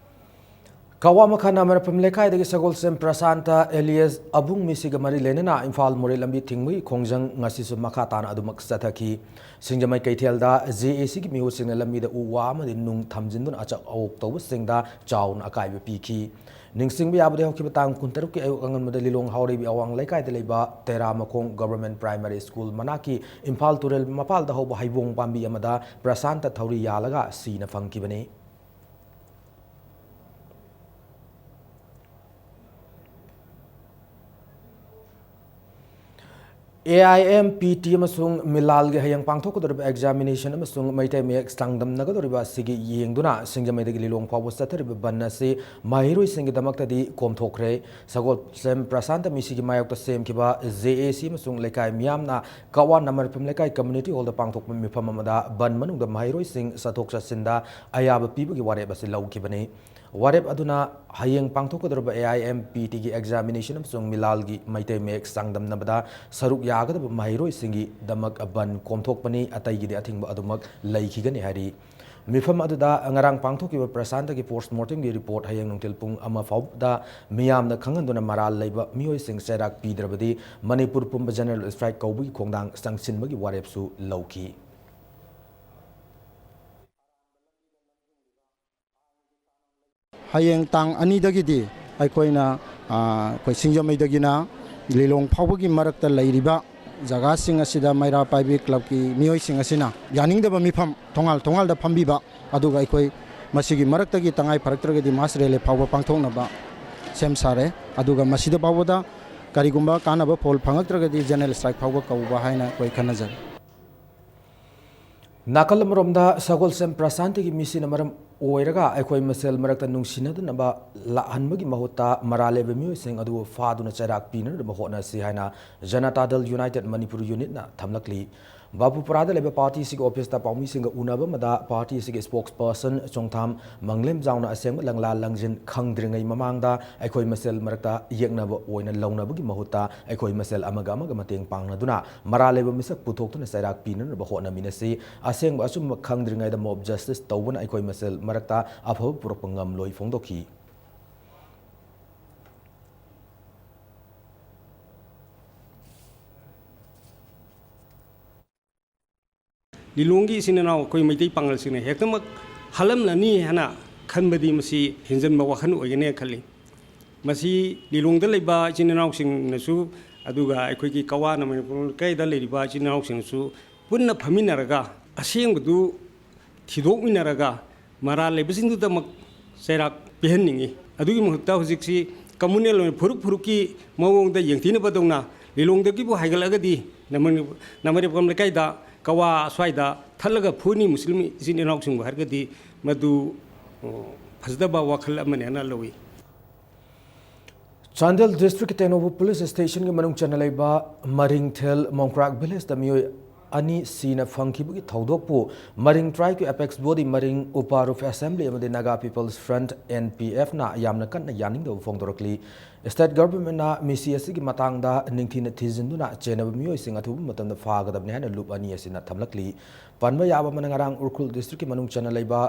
ꯀꯋꯥ ꯃꯈꯥ ꯅꯥꯃꯔꯄꯝ ꯂꯩꯀꯥꯏꯗꯒꯤ ꯁꯒꯣꯜꯁꯦꯝ ꯄ꯭ꯔꯁꯥꯟꯇ ꯑꯦꯂꯤꯌꯁ ꯑꯕꯨꯡ ꯃꯤꯁꯤꯒ ꯃꯔꯤ ꯂꯩꯅꯅ ꯏꯝꯐꯥꯜ ꯃꯣꯔꯦ ꯂꯝꯕꯤ ꯊꯤꯡꯕꯒꯤ ꯈꯣꯡꯖꯪ ꯉꯁꯤꯁꯨ ꯃꯈꯥ ꯇꯥꯅ ꯑꯗꯨꯃꯛ ꯆꯠꯊꯈꯤ꯫ ꯁꯤꯡꯖꯃꯩ ꯀꯩꯊꯦꯜꯗ ꯖꯦ ꯑꯦ ꯁꯤꯒꯤ ꯃꯤꯑꯣꯏꯁꯤꯡꯅ ꯂꯝꯕꯤꯗ ꯎ ꯋꯥ ꯑꯃꯗꯤ ꯅꯨꯡ ꯊꯝꯖꯤꯟꯗꯨꯅ ꯑꯆꯥ ꯑꯋꯣꯛ ꯇꯧꯕꯁꯤꯡꯗ ꯆꯥꯎꯅ ꯑꯀꯥꯏꯕ ꯄꯤꯈꯤ꯫ ꯅꯤꯡꯁꯤꯡꯕ ꯌꯥꯕꯗꯤ ꯍꯧꯈꯤꯕ ꯇꯥꯡ ꯀꯨꯟꯇꯔꯨꯛꯀꯤ ꯑꯌꯨꯛ ꯑꯉꯟꯕꯗ ꯂꯤꯂꯣꯡ ꯍꯥꯎꯔꯩꯕꯤ ꯑꯋꯥꯡ ꯂꯩꯀꯥꯏꯗ ꯂꯩꯕ ꯇꯦꯔꯥꯃꯈꯣꯡ ꯒꯚꯔꯟꯃꯦꯟꯠ ꯄ꯭ꯔꯥꯏꯃꯥꯔꯤ ꯁ꯭ꯀꯨꯜ ꯃꯅꯥꯛꯀꯤ ꯏꯝꯐꯥꯜ ꯇꯨꯔꯦꯜ ꯃꯄꯥꯜꯗ ꯍꯧꯕ ꯍꯩꯕꯣꯡ ꯄꯥꯝꯕꯤ ꯑꯃꯗ ꯄ꯭ꯔꯁꯥꯟꯇ ꯊꯧꯔꯤ ꯌꯥꯜꯂꯒ ꯁꯤꯅ ꯐꯪꯈꯤꯕꯅꯤ꯫ A I M P T ꯑꯃꯁꯨꯡ ꯃꯤꯂꯥꯜꯒꯤ ꯍꯌꯦꯡ ꯄꯥꯡꯊꯣꯛꯀꯗꯧꯔꯤꯕ ꯑꯦꯛꯖꯥꯃꯤꯅꯦꯁꯟ ꯑꯃꯁꯨꯡ ꯃꯩꯇꯩ ꯃꯌꯦꯛ ꯆꯥꯡꯗꯝꯅꯒꯗꯧꯔꯤꯕ ꯑꯁꯤꯒꯤ ꯌꯦꯡꯗꯨꯅ ꯁꯤꯡꯖꯃꯩꯗꯒꯤ ꯂꯤꯂꯣꯡ ꯐꯥꯎꯕ ꯆꯠꯊꯔꯤꯕ ꯕꯟ ꯑꯁꯤ ꯃꯍꯩꯔꯣꯏꯁꯤꯡꯒꯤꯗꯃꯛꯇꯗꯤ ꯀꯣꯝꯊꯣꯛꯈ꯭ꯔꯦ꯫ ꯁꯒꯣꯜꯁꯦꯝ ꯄ꯭ꯔꯁꯥꯟꯇ ꯃꯤꯁꯤꯒꯤ ꯃꯥꯌꯣꯛꯇ ꯁꯦꯝꯈꯤꯕ ꯖꯦ ꯑꯦ ꯁꯤ ꯑꯃꯁꯨꯡ ꯂꯩꯀꯥꯏ ꯃꯤꯌꯥꯝꯅ ꯀꯋꯥ ꯅꯃꯔꯐꯝ ꯂꯩꯀꯥꯏ ꯀꯝꯃ꯭ꯌꯨꯅꯤꯇꯤ ꯍꯣꯜꯗ ꯄꯥꯡꯊꯣꯛꯄ ꯃꯤꯐꯝ ꯑꯃꯗ ꯕꯟ ꯃꯅꯨꯡꯗ ꯃꯍꯩꯔꯣꯏꯁꯤꯡ ꯆꯠꯊꯣꯛ ꯆꯠꯁꯤꯟꯗ ꯑꯌꯥꯕ ꯄꯤꯕꯒꯤ ꯋꯥꯔꯦꯞ ꯑꯁꯤ ꯂꯧꯈꯤꯕꯅꯤ꯫ ꯋꯥꯔꯦꯞ ꯑꯗꯨꯅ ꯍꯌꯦꯡ ꯄꯥꯡꯊꯣꯛꯀꯗꯧꯔꯤꯕ ꯑꯦ ꯑꯥꯏ ꯑꯦꯝ ꯄꯤ ꯇꯤꯒꯤ ꯑꯦꯛꯖꯥꯃꯤꯅꯦꯁꯟ ꯑꯃꯁꯨꯡ ꯃꯤꯂꯥꯜꯒꯤ ꯃꯩꯇꯩ ꯃꯌꯦꯛ ꯆꯥꯡꯗꯝꯅꯕꯗ ꯁꯔꯨꯛ ꯌꯥꯒꯗꯕ ꯃꯍꯩꯔꯣꯏꯁꯤꯡꯒꯤꯗꯃꯛ ꯕꯟ ꯀꯣꯝꯊꯣꯛꯄꯅꯤ, ꯑꯇꯩꯒꯤꯗꯤ ꯑꯊꯤꯡꯕ ꯑꯗꯨꯃꯛ ꯂꯩꯈꯤꯒꯅꯤ ꯍꯥꯏꯔꯤ꯫ ꯃꯤꯐꯝ ꯑꯗꯨꯗ ꯉꯔꯥꯡ ꯄꯥꯡꯊꯣꯛꯈꯤꯕ ꯄ꯭ꯔꯁꯥꯟꯇꯒꯤ ꯄꯣꯁꯃꯣꯔꯇꯦꯝꯒꯤ ꯔꯤꯄꯣꯔꯠ ꯍꯌꯦꯡ ꯅꯨꯡꯊꯤꯜ ꯄꯨꯡ ꯑꯃ ꯐꯥꯎꯕꯗ ꯃꯤꯌꯥꯝꯅ ꯈꯪꯍꯟꯗꯨꯅ ꯃꯔꯥꯜ ꯂꯩꯕ ꯃꯤꯑꯣꯏꯁꯤꯡ ꯆꯩꯔꯥꯛ ꯄꯤꯗ꯭ꯔꯕꯗꯤ ꯃꯅꯤꯄꯨꯔ ꯄꯨꯝꯕ ꯖꯦꯅꯔꯦꯜ ꯁ꯭ꯇ꯭ꯔꯥꯏꯛ ꯀꯧꯕꯒꯤ ꯈꯣꯡꯊꯥꯡ ꯆꯪꯁꯤꯟꯕꯒꯤ ꯋꯥꯔꯦꯞꯁꯨ ꯂꯧꯈꯤ꯫ ꯍꯌꯦꯡ ꯇꯥꯡ ꯑꯅꯤꯗꯒꯤꯗꯤ ꯑꯩꯈꯣꯏꯅ, ꯑ, ꯑꯩꯈꯣꯏ ꯁꯤꯡꯖꯃꯩꯗꯒꯤꯅ ꯂꯤꯂꯣꯡ ꯐꯥꯎꯕꯒꯤ ꯃꯔꯛꯇ ꯂꯩꯔꯤꯕ ꯖꯒꯥꯁꯤꯡ ꯑꯁꯤꯗ ꯃꯩꯔꯥ ꯄꯥꯏꯕꯤ ꯀ꯭ꯂꯕꯀꯤ ꯃꯤꯑꯣꯏꯁꯤꯡ ꯑꯁꯤꯅ ꯌꯥꯅꯤꯡꯗꯕ ꯃꯤꯐꯝ ꯊꯣꯡꯉꯥꯜ ꯊꯣꯡꯉꯥꯜꯗ ꯐꯝꯕꯤꯕ, ꯑꯗꯨꯒ ꯑꯩꯈꯣꯏ ꯃꯁꯤꯒꯤ ꯃꯔꯛꯇꯒꯤ ꯇꯉꯥꯏ ꯐꯔꯛꯇ꯭ꯔꯒꯗꯤ ꯃꯥꯁ ꯔꯦꯂꯤ ꯐꯥꯎꯕ ꯄꯥꯡꯊꯣꯛꯅꯕ ꯁꯦꯝ ꯁꯥꯔꯦ꯫ ꯑꯗꯨꯒ ꯃꯁꯤꯗ ꯐꯥꯎꯕꯗ ꯀꯔꯤꯒꯨꯝꯕ ꯀꯥꯟꯅꯕ ꯐꯣꯜ ꯐꯪꯉꯛꯇ꯭ꯔꯒꯗꯤ ꯖꯦꯅꯔꯦꯜ ꯁ꯭ꯇ꯭ꯔꯥꯏꯛ ꯐꯥꯎꯕ ꯀꯧꯕ ꯍꯥꯏꯅ ꯑꯩꯈꯣꯏ ꯈꯟꯅꯖꯔꯤ꯫ ꯅꯥꯀꯜ ꯑꯃꯔꯣꯝꯗ ꯁꯒꯣꯜꯁꯦꯝ ꯄ꯭ꯔꯁꯥꯟꯇꯤꯒꯤ ꯃꯤꯁꯤꯅ ꯃꯔꯝ ꯑꯣꯏꯔꯒ ꯑꯩꯈꯣꯏ ꯃꯁꯦꯜ ꯃꯔꯛꯇ ꯅꯨꯡꯁꯤꯅꯗꯅꯕ ꯂꯥꯛꯍꯟꯕꯒꯤ ꯃꯍꯨꯠꯇ ꯃꯔꯥꯜ ꯂꯩꯕ ꯃꯤꯑꯣꯏꯁꯤꯡ ꯑꯗꯨ ꯐꯥꯗꯨꯅ ꯆꯩꯔꯥꯛ ꯄꯤꯅꯅꯕ ꯍꯣꯠꯅꯁꯤ ꯍꯥꯏꯅ ꯖꯅꯇꯥ ꯗꯜ ꯌꯨꯅꯥꯏꯇꯦꯗ ꯃꯅꯤꯄꯨꯔ ꯌꯨꯅꯤꯠꯅ ꯊꯝꯂꯛꯂꯤ꯫ ꯕꯥꯕꯨꯄꯨꯔꯥꯗ ꯂꯩꯕ ꯄꯥꯔꯇꯤꯁꯤꯒꯤ ꯑꯣꯐꯤꯁꯇ ꯄꯥꯎꯃꯤꯁꯤꯡꯒ ꯎꯅꯕ ꯑꯃꯗ ꯄꯥꯔꯇꯤꯁꯤꯒꯤ ꯁ꯭ꯄꯣꯛꯁ ꯄꯔꯁꯟ ꯆꯣꯡꯊꯥꯝ ꯃꯪꯂꯦꯝꯖꯥꯎꯅ ꯑꯁꯦꯡꯕ ꯂꯪꯂꯥ ꯂꯪꯖꯤꯟ ꯈꯪꯗ꯭ꯔꯤꯉꯩ ꯃꯃꯥꯡꯗ ꯑꯩꯈꯣꯏ ꯃꯁꯦꯜ ꯃꯔꯛꯇ ꯌꯦꯛꯅꯕ ꯑꯣꯏꯅ ꯂꯧꯅꯕꯒꯤ ꯃꯍꯨꯠꯇ ꯑꯩꯈꯣꯏ ꯃꯁꯦꯜ ꯑꯃꯒ ꯑꯃꯒ ꯃꯇꯦꯡ ꯄꯥꯡꯅꯗꯨꯅ ꯃꯔꯥꯜ ꯂꯩꯕ ꯃꯤꯁꯛ ꯄꯨꯊꯣꯛꯇꯨꯅ ꯆꯩꯔꯥꯛ ꯄꯤꯅꯅꯕ ꯍꯣꯠꯅꯃꯤꯟꯅꯁꯤ꯫ ꯑꯁꯦꯡꯕ ꯑꯆꯨꯝꯕ ꯈꯪꯗ꯭ꯔꯤꯉꯩꯗ ꯃꯣꯕ ꯖꯁꯇꯤꯁ ꯇꯧꯕꯅ ꯑꯩꯈꯣꯏ ꯃꯁꯦꯜ ꯃꯔꯛꯇ ꯑꯐꯕ ꯄꯨꯔꯛꯄ ꯉꯝꯂꯣꯏ ꯐꯣꯡꯗꯣꯛꯈꯤ꯫ ꯂꯤꯂꯣꯡꯒꯤ ꯏꯆꯤꯟ ꯏꯅꯥꯎ ꯑꯩꯈꯣꯏ ꯃꯩꯇꯩ ꯄꯥꯉꯜꯁꯤꯡꯅ ꯍꯦꯛꯇꯃꯛ ꯍꯥꯠꯂꯝꯂꯅꯤ ꯍꯥꯏꯅ ꯈꯟꯕꯗꯤ ꯃꯁꯤ ꯍꯦꯟꯖꯟꯕ ꯋꯥꯈꯜ ꯑꯣꯏꯒꯅꯤ ꯈꯜꯂꯤ꯫ ꯃꯁꯤ ꯂꯤꯂꯣꯡꯗ ꯂꯩꯕ ꯏꯆꯤꯟ ꯏꯅꯥꯎꯁꯤꯡꯅꯁꯨ, ꯑꯗꯨꯒ ꯑꯩꯈꯣꯏꯒꯤ ꯀꯋꯥꯅ ꯃꯅꯤꯄꯨꯔ ꯂꯩꯀꯥꯏꯗ ꯂꯩꯔꯤꯕ ꯏꯆꯤꯟ ꯏꯅꯥꯎꯁꯤꯡꯅꯁꯨ ꯄꯨꯟꯅ ꯐꯝꯃꯤꯟꯅꯔꯒ ꯑꯁꯦꯡꯕꯗꯨ ꯊꯤꯗꯣꯛꯃꯤꯟꯅꯔꯒ ꯃꯔꯥꯜꯂꯩꯕꯁꯤꯡꯗꯨꯗꯃꯛ ꯆꯩꯔꯥꯛ ꯄꯤꯍꯟꯅꯤꯡꯏ꯫ ꯑꯗꯨꯒꯤ ꯃꯍꯨꯠꯇ ꯍꯧꯖꯤꯛꯁꯤ ꯀꯝꯃꯨꯅꯦꯜ ꯑꯣꯏꯅ ꯐꯨꯔꯨꯞ ꯐꯨꯔꯨꯞꯀꯤ ꯃꯑꯣꯡꯗ ꯌꯦꯡꯊꯤꯅꯕꯗꯧꯅ ꯂꯤꯂꯣꯡꯗꯒꯤꯕꯨ ꯍꯥꯏꯒꯠꯂꯒꯗꯤ ꯅꯃꯅꯤ-, ꯅꯃꯔꯦꯞꯀꯝ ꯂꯩꯀꯥꯏꯗ ꯀꯋꯥ ꯑꯁ꯭ꯋꯥꯏꯗ ꯊꯠꯂꯒ ꯐꯨꯅꯤ ꯃꯨꯁꯂꯤꯝ ꯏꯆꯤꯟ ꯏꯅꯥꯎꯁꯤꯡꯕꯨ ꯍꯥꯏꯔꯒꯗꯤ ꯃꯗꯨ, ꯑꯣ, ꯐꯖꯗꯕ ꯋꯥꯈꯜ ꯑꯃꯅꯤ ꯍꯥꯏꯅ ꯂꯧꯏ꯫ ꯆꯥꯟꯗꯦꯜ ꯗꯤꯁꯇ꯭ꯔꯤꯛꯀꯤ ꯇꯦꯡꯅꯧꯄꯜ ꯄꯨꯂꯤꯁ ꯁ꯭ꯇꯦꯁꯟꯒꯤ ꯃꯅꯨꯡ ꯆꯟꯅ ꯂꯩꯕ ꯃꯔꯤꯡꯊꯦꯜ ꯃꯣꯡꯀ꯭ꯔꯥꯛ ꯚꯤꯂꯦꯖꯇ ꯃꯤꯑꯣꯏ ꯑꯅꯤ ꯁꯤꯅ ꯐꯪꯈꯤꯕꯒꯤ ꯊꯧꯗꯣꯛꯄꯨ ꯃꯔꯤꯡ ꯇ꯭ꯔꯥꯏꯕꯀꯤ ꯑꯦꯄꯦꯛꯁ ꯕꯣꯗꯤ ꯃꯔꯤꯡ ꯎꯄꯥ ꯔꯨꯐ ꯑꯦꯁꯦꯝꯕ꯭ꯂꯤ ꯑꯃꯗꯤ Naga peoples front, N P ꯑꯦꯐꯅ ꯌꯥꯝꯅ ꯀꯟꯅ ꯌꯥꯅꯤꯡꯗꯕ ꯐꯣꯡꯗꯣꯔꯛꯂꯤ꯫ ꯁ꯭ꯇꯦꯠ ꯒꯚꯔꯟꯃꯦꯟꯠꯅ ꯃꯤꯁꯤ ꯑꯁꯤꯒꯤ ꯃꯇꯥꯡꯗ ꯅꯤꯡꯊꯤꯅ ꯊꯤꯖꯤꯟꯗꯨꯅ ꯆꯦꯟꯅꯕ ꯃꯤꯑꯣꯏꯁꯤꯡ ꯑꯊꯨꯕ ꯃꯇꯝꯗ ꯐꯥꯒꯗꯕꯅꯤ ꯍꯥꯏꯅ ꯂꯨꯞ ꯑꯅꯤ ꯑꯁꯤꯅ ꯊꯝꯂꯛꯂꯤ꯫ ꯄꯟꯕ ꯌꯥꯕ ꯑꯃꯅ, ꯉꯔꯥꯡ ꯎꯈ꯭ꯔꯨꯜ ꯗꯤꯁꯇ꯭ꯔꯤꯛꯀꯤ ꯃꯅꯨꯡ ꯆꯟꯅ ꯂꯩꯕ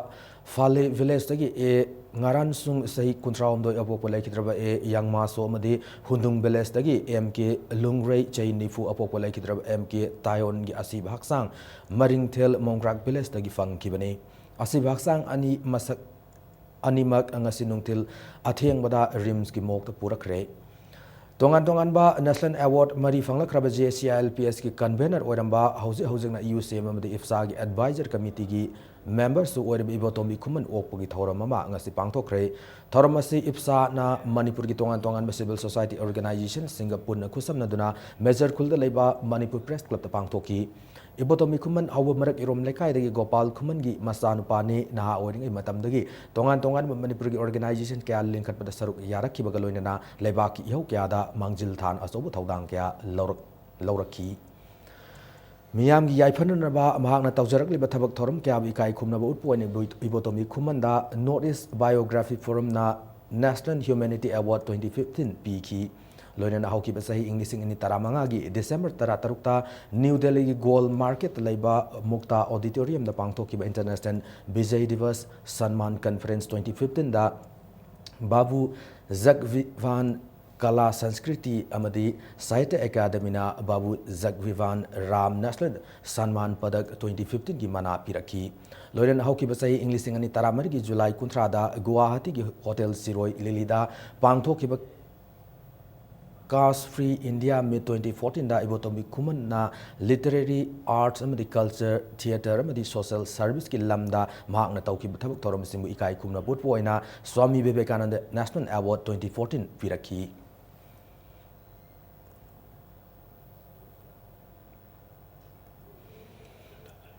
ꯐꯥꯂꯦ ꯚꯤꯂꯦꯖꯇꯒꯤ ꯑꯦ ꯉꯔꯥꯟꯁꯨꯡ, ꯆꯍꯤ ꯀꯨꯟꯊ꯭ꯔꯥꯍꯨꯝꯗꯣꯏ, ꯑꯄꯣꯛꯄ ꯂꯩꯈꯤꯗ꯭ꯔꯕ ꯑꯦ ꯌꯥꯡꯃꯥꯁꯣ ꯑꯃꯗꯤ ꯍꯨꯟꯗꯨꯡ ꯚꯤꯂꯦꯖꯇꯒꯤ ꯑꯦꯝ ꯀꯦ ꯂꯨꯡꯔꯩ, ꯆꯍꯤ ꯅꯤꯐꯨ, ꯑꯄꯣꯛꯄ ꯂꯩꯈꯤꯗ꯭ꯔꯕ ꯑꯦꯝ ꯀꯦ ꯇꯥꯌꯣꯟꯒꯤ ꯑꯁꯤꯕ ꯍꯛꯆꯥꯡ ꯃꯔꯤꯡꯊꯦꯜ ꯃꯣꯡꯀ꯭ꯔꯥꯛ ꯚꯤꯂꯦꯖꯇꯒꯤ ꯐꯪꯈꯤꯕꯅꯤ꯫ ꯑꯁꯤꯕ ꯍꯛꯆꯥꯡ ꯑꯅꯤ ꯃꯁꯛ ꯑꯅꯤꯃꯛ ꯉꯁꯤ ꯅꯨꯡꯊꯤꯜ ꯑꯊꯦꯡꯕꯗ ꯔꯤꯝꯁꯀꯤ ꯃꯣꯔꯒꯇ ꯄꯨꯔꯛꯈ꯭ꯔꯦ꯫ ꯇꯣꯉꯥꯟ ꯇꯣꯉꯥꯟꯕ National Award ꯃꯔꯤ ꯐꯪꯂꯛꯈ꯭ꯔꯕ J C I L P S ꯀꯤ convener ꯑꯣꯏꯔꯝꯕ, ꯍꯧꯖꯤꯛ ꯍꯧꯖꯤꯛꯅ ꯌꯨ ꯁꯤ ꯑꯦꯝ ꯑꯃꯗꯤ ꯏꯞꯁꯥꯒꯤ advisor committeeꯒꯤ memberꯁꯨ ꯑꯣꯏꯔꯤꯕ ꯏꯕꯣꯇꯣꯝꯕꯤ ꯈꯨꯃꯟ ꯑꯣꯛꯄꯒꯤ ꯊꯧꯔꯝ ꯑꯃ ꯉꯁꯤ ꯄꯥꯡꯊꯣꯛꯈ꯭ꯔꯦ꯫ ꯊꯧꯔꯝ ꯑꯁꯤ ꯏꯞꯁꯥꯅ ꯃꯅꯤꯄꯨꯔꯒꯤ ꯇꯣꯉꯥꯟ ꯇꯣꯉꯥꯟꯕ civil society organizationꯁꯤꯡꯒ ꯄꯨꯟꯅ ꯈꯨꯠꯁꯝꯅꯗꯨꯅ ꯃꯦꯖꯔ ꯈꯨꯜꯗ ꯂꯩꯕ ꯃꯅꯤꯄꯨꯔ Press Clubꯇ ꯄꯥꯡꯊꯣꯛꯈꯤ꯫ ꯏꯕꯣꯇꯣꯝꯕꯤ ꯈꯨꯃꯟ ꯍꯧꯕ ꯃꯔꯛ ꯏꯔꯣꯝ ꯂꯩꯀꯥꯏꯗꯒꯤ ꯒꯣꯄꯥꯜ ꯈꯨꯃꯟꯒꯤ ꯃꯆꯥꯅꯨꯄꯥꯅꯤ꯫ ꯅꯍꯥ ꯑꯣꯏꯔꯤꯉꯩ ꯃꯇꯝꯗꯒꯤ ꯇꯣꯉꯥꯟ ꯇꯣꯉꯥꯟꯕ ꯃꯅꯤꯄꯨꯔꯒꯤ organization ꯀꯌꯥ ꯂꯤꯡꯈꯠꯄꯗ ꯁꯔꯨꯛ ꯌꯥꯔꯛꯈꯤꯕꯒ ꯂꯣꯏꯅꯅ ꯂꯩꯕꯥꯛꯀꯤ ꯏꯍꯧ ꯀꯌꯥꯗ ꯃꯥꯡꯖꯤꯜ ꯊꯥꯅ ꯑꯆꯧꯕ ꯊꯧꯗꯥꯡ ꯀꯌꯥ ꯂꯧꯔꯛ-, ꯂꯧꯔꯛꯈꯤ꯫ ꯃꯤꯌꯥꯝꯒꯤ ꯌꯥꯏꯐꯅꯅꯕ ꯃꯍꯥꯛꯅ ꯇꯧꯖꯔꯛꯂꯤꯕ ꯊꯕꯛ ꯊꯧꯔꯝ ꯀꯌꯥꯕꯨ ꯏꯀꯥꯏ ꯈꯨꯝꯅꯕ ꯎꯠꯄ ꯑꯣꯏꯅ ꯏꯕꯣ-, ꯏꯕꯣꯇꯣꯝꯕꯤ ꯈꯨꯃꯟꯗ North East Biography Forumꯅ National Humanity Award twenty fifteen ꯄꯤꯈꯤ꯫ ꯂꯣꯏꯅꯅ ꯍꯧꯈꯤꯕ ꯆꯍꯤ ꯏꯪ ꯂꯤꯁꯤꯡ ꯑꯅꯤ ꯇꯔꯥꯃꯉꯥꯒꯤ December ꯇꯔꯥꯇꯔꯨꯛꯇ New Delhiꯒꯤ Goal Marketꯇ ꯂꯩꯕ Mukta Auditoriumꯗ ꯄꯥꯡꯊꯣꯛꯈꯤꯕ International Vijay Diwas Sanman Conference twenty fifteenꯗ ꯕꯥꯕꯨ ꯖꯒꯚꯤꯚꯥꯟ ꯀꯂꯥ ꯁꯪꯁꯀ꯭ꯔꯤꯇꯤ ꯑꯃꯗꯤ ꯁꯥꯍꯤꯇ꯭ꯌ ꯑꯦꯀꯥꯗꯃꯤꯅ ꯕꯥꯕꯨ ꯖꯒꯚꯤꯚꯥꯟ Ram National Sanman Padak twenty fifteenꯒꯤ ꯃꯅꯥ ꯄꯤꯔꯛꯈꯤ꯫ ꯂꯣꯏꯅꯅ ꯍꯧꯈꯤꯕ ꯆꯍꯤ ꯏꯪ ꯂꯤꯁꯤꯡ ꯑꯅꯤ ꯇꯔꯥꯃꯔꯤꯒꯤ July ꯀꯨꯟꯊ꯭ꯔꯥꯗ ꯒꯨꯋꯥꯍꯥꯇꯤꯒꯤ Hotel Shiroi Lily ꯗ ꯄꯥꯡꯊꯣꯛꯈꯤꯕ Caste Free India Meet twenty fourteenꯗ ꯏꯕꯣꯇꯣꯝꯕꯤ ꯈꯨꯃꯟꯅ literary, arts ꯑꯃꯗꯤ culture, theatre ꯑꯃꯗꯤ social serviceꯀꯤ ꯂꯝꯗ ꯃꯍꯥꯛꯅ ꯇꯧꯈꯤꯕ ꯊꯕꯛ ꯊꯧꯔꯝꯁꯤꯡꯕꯨ ꯏꯀꯥꯏ ꯈꯨꯝꯅꯕ ꯎꯠꯄ ꯑꯣꯏꯅ Swami Vivekananda National Award twenty fourteen ꯄꯤꯔꯛꯈꯤ꯫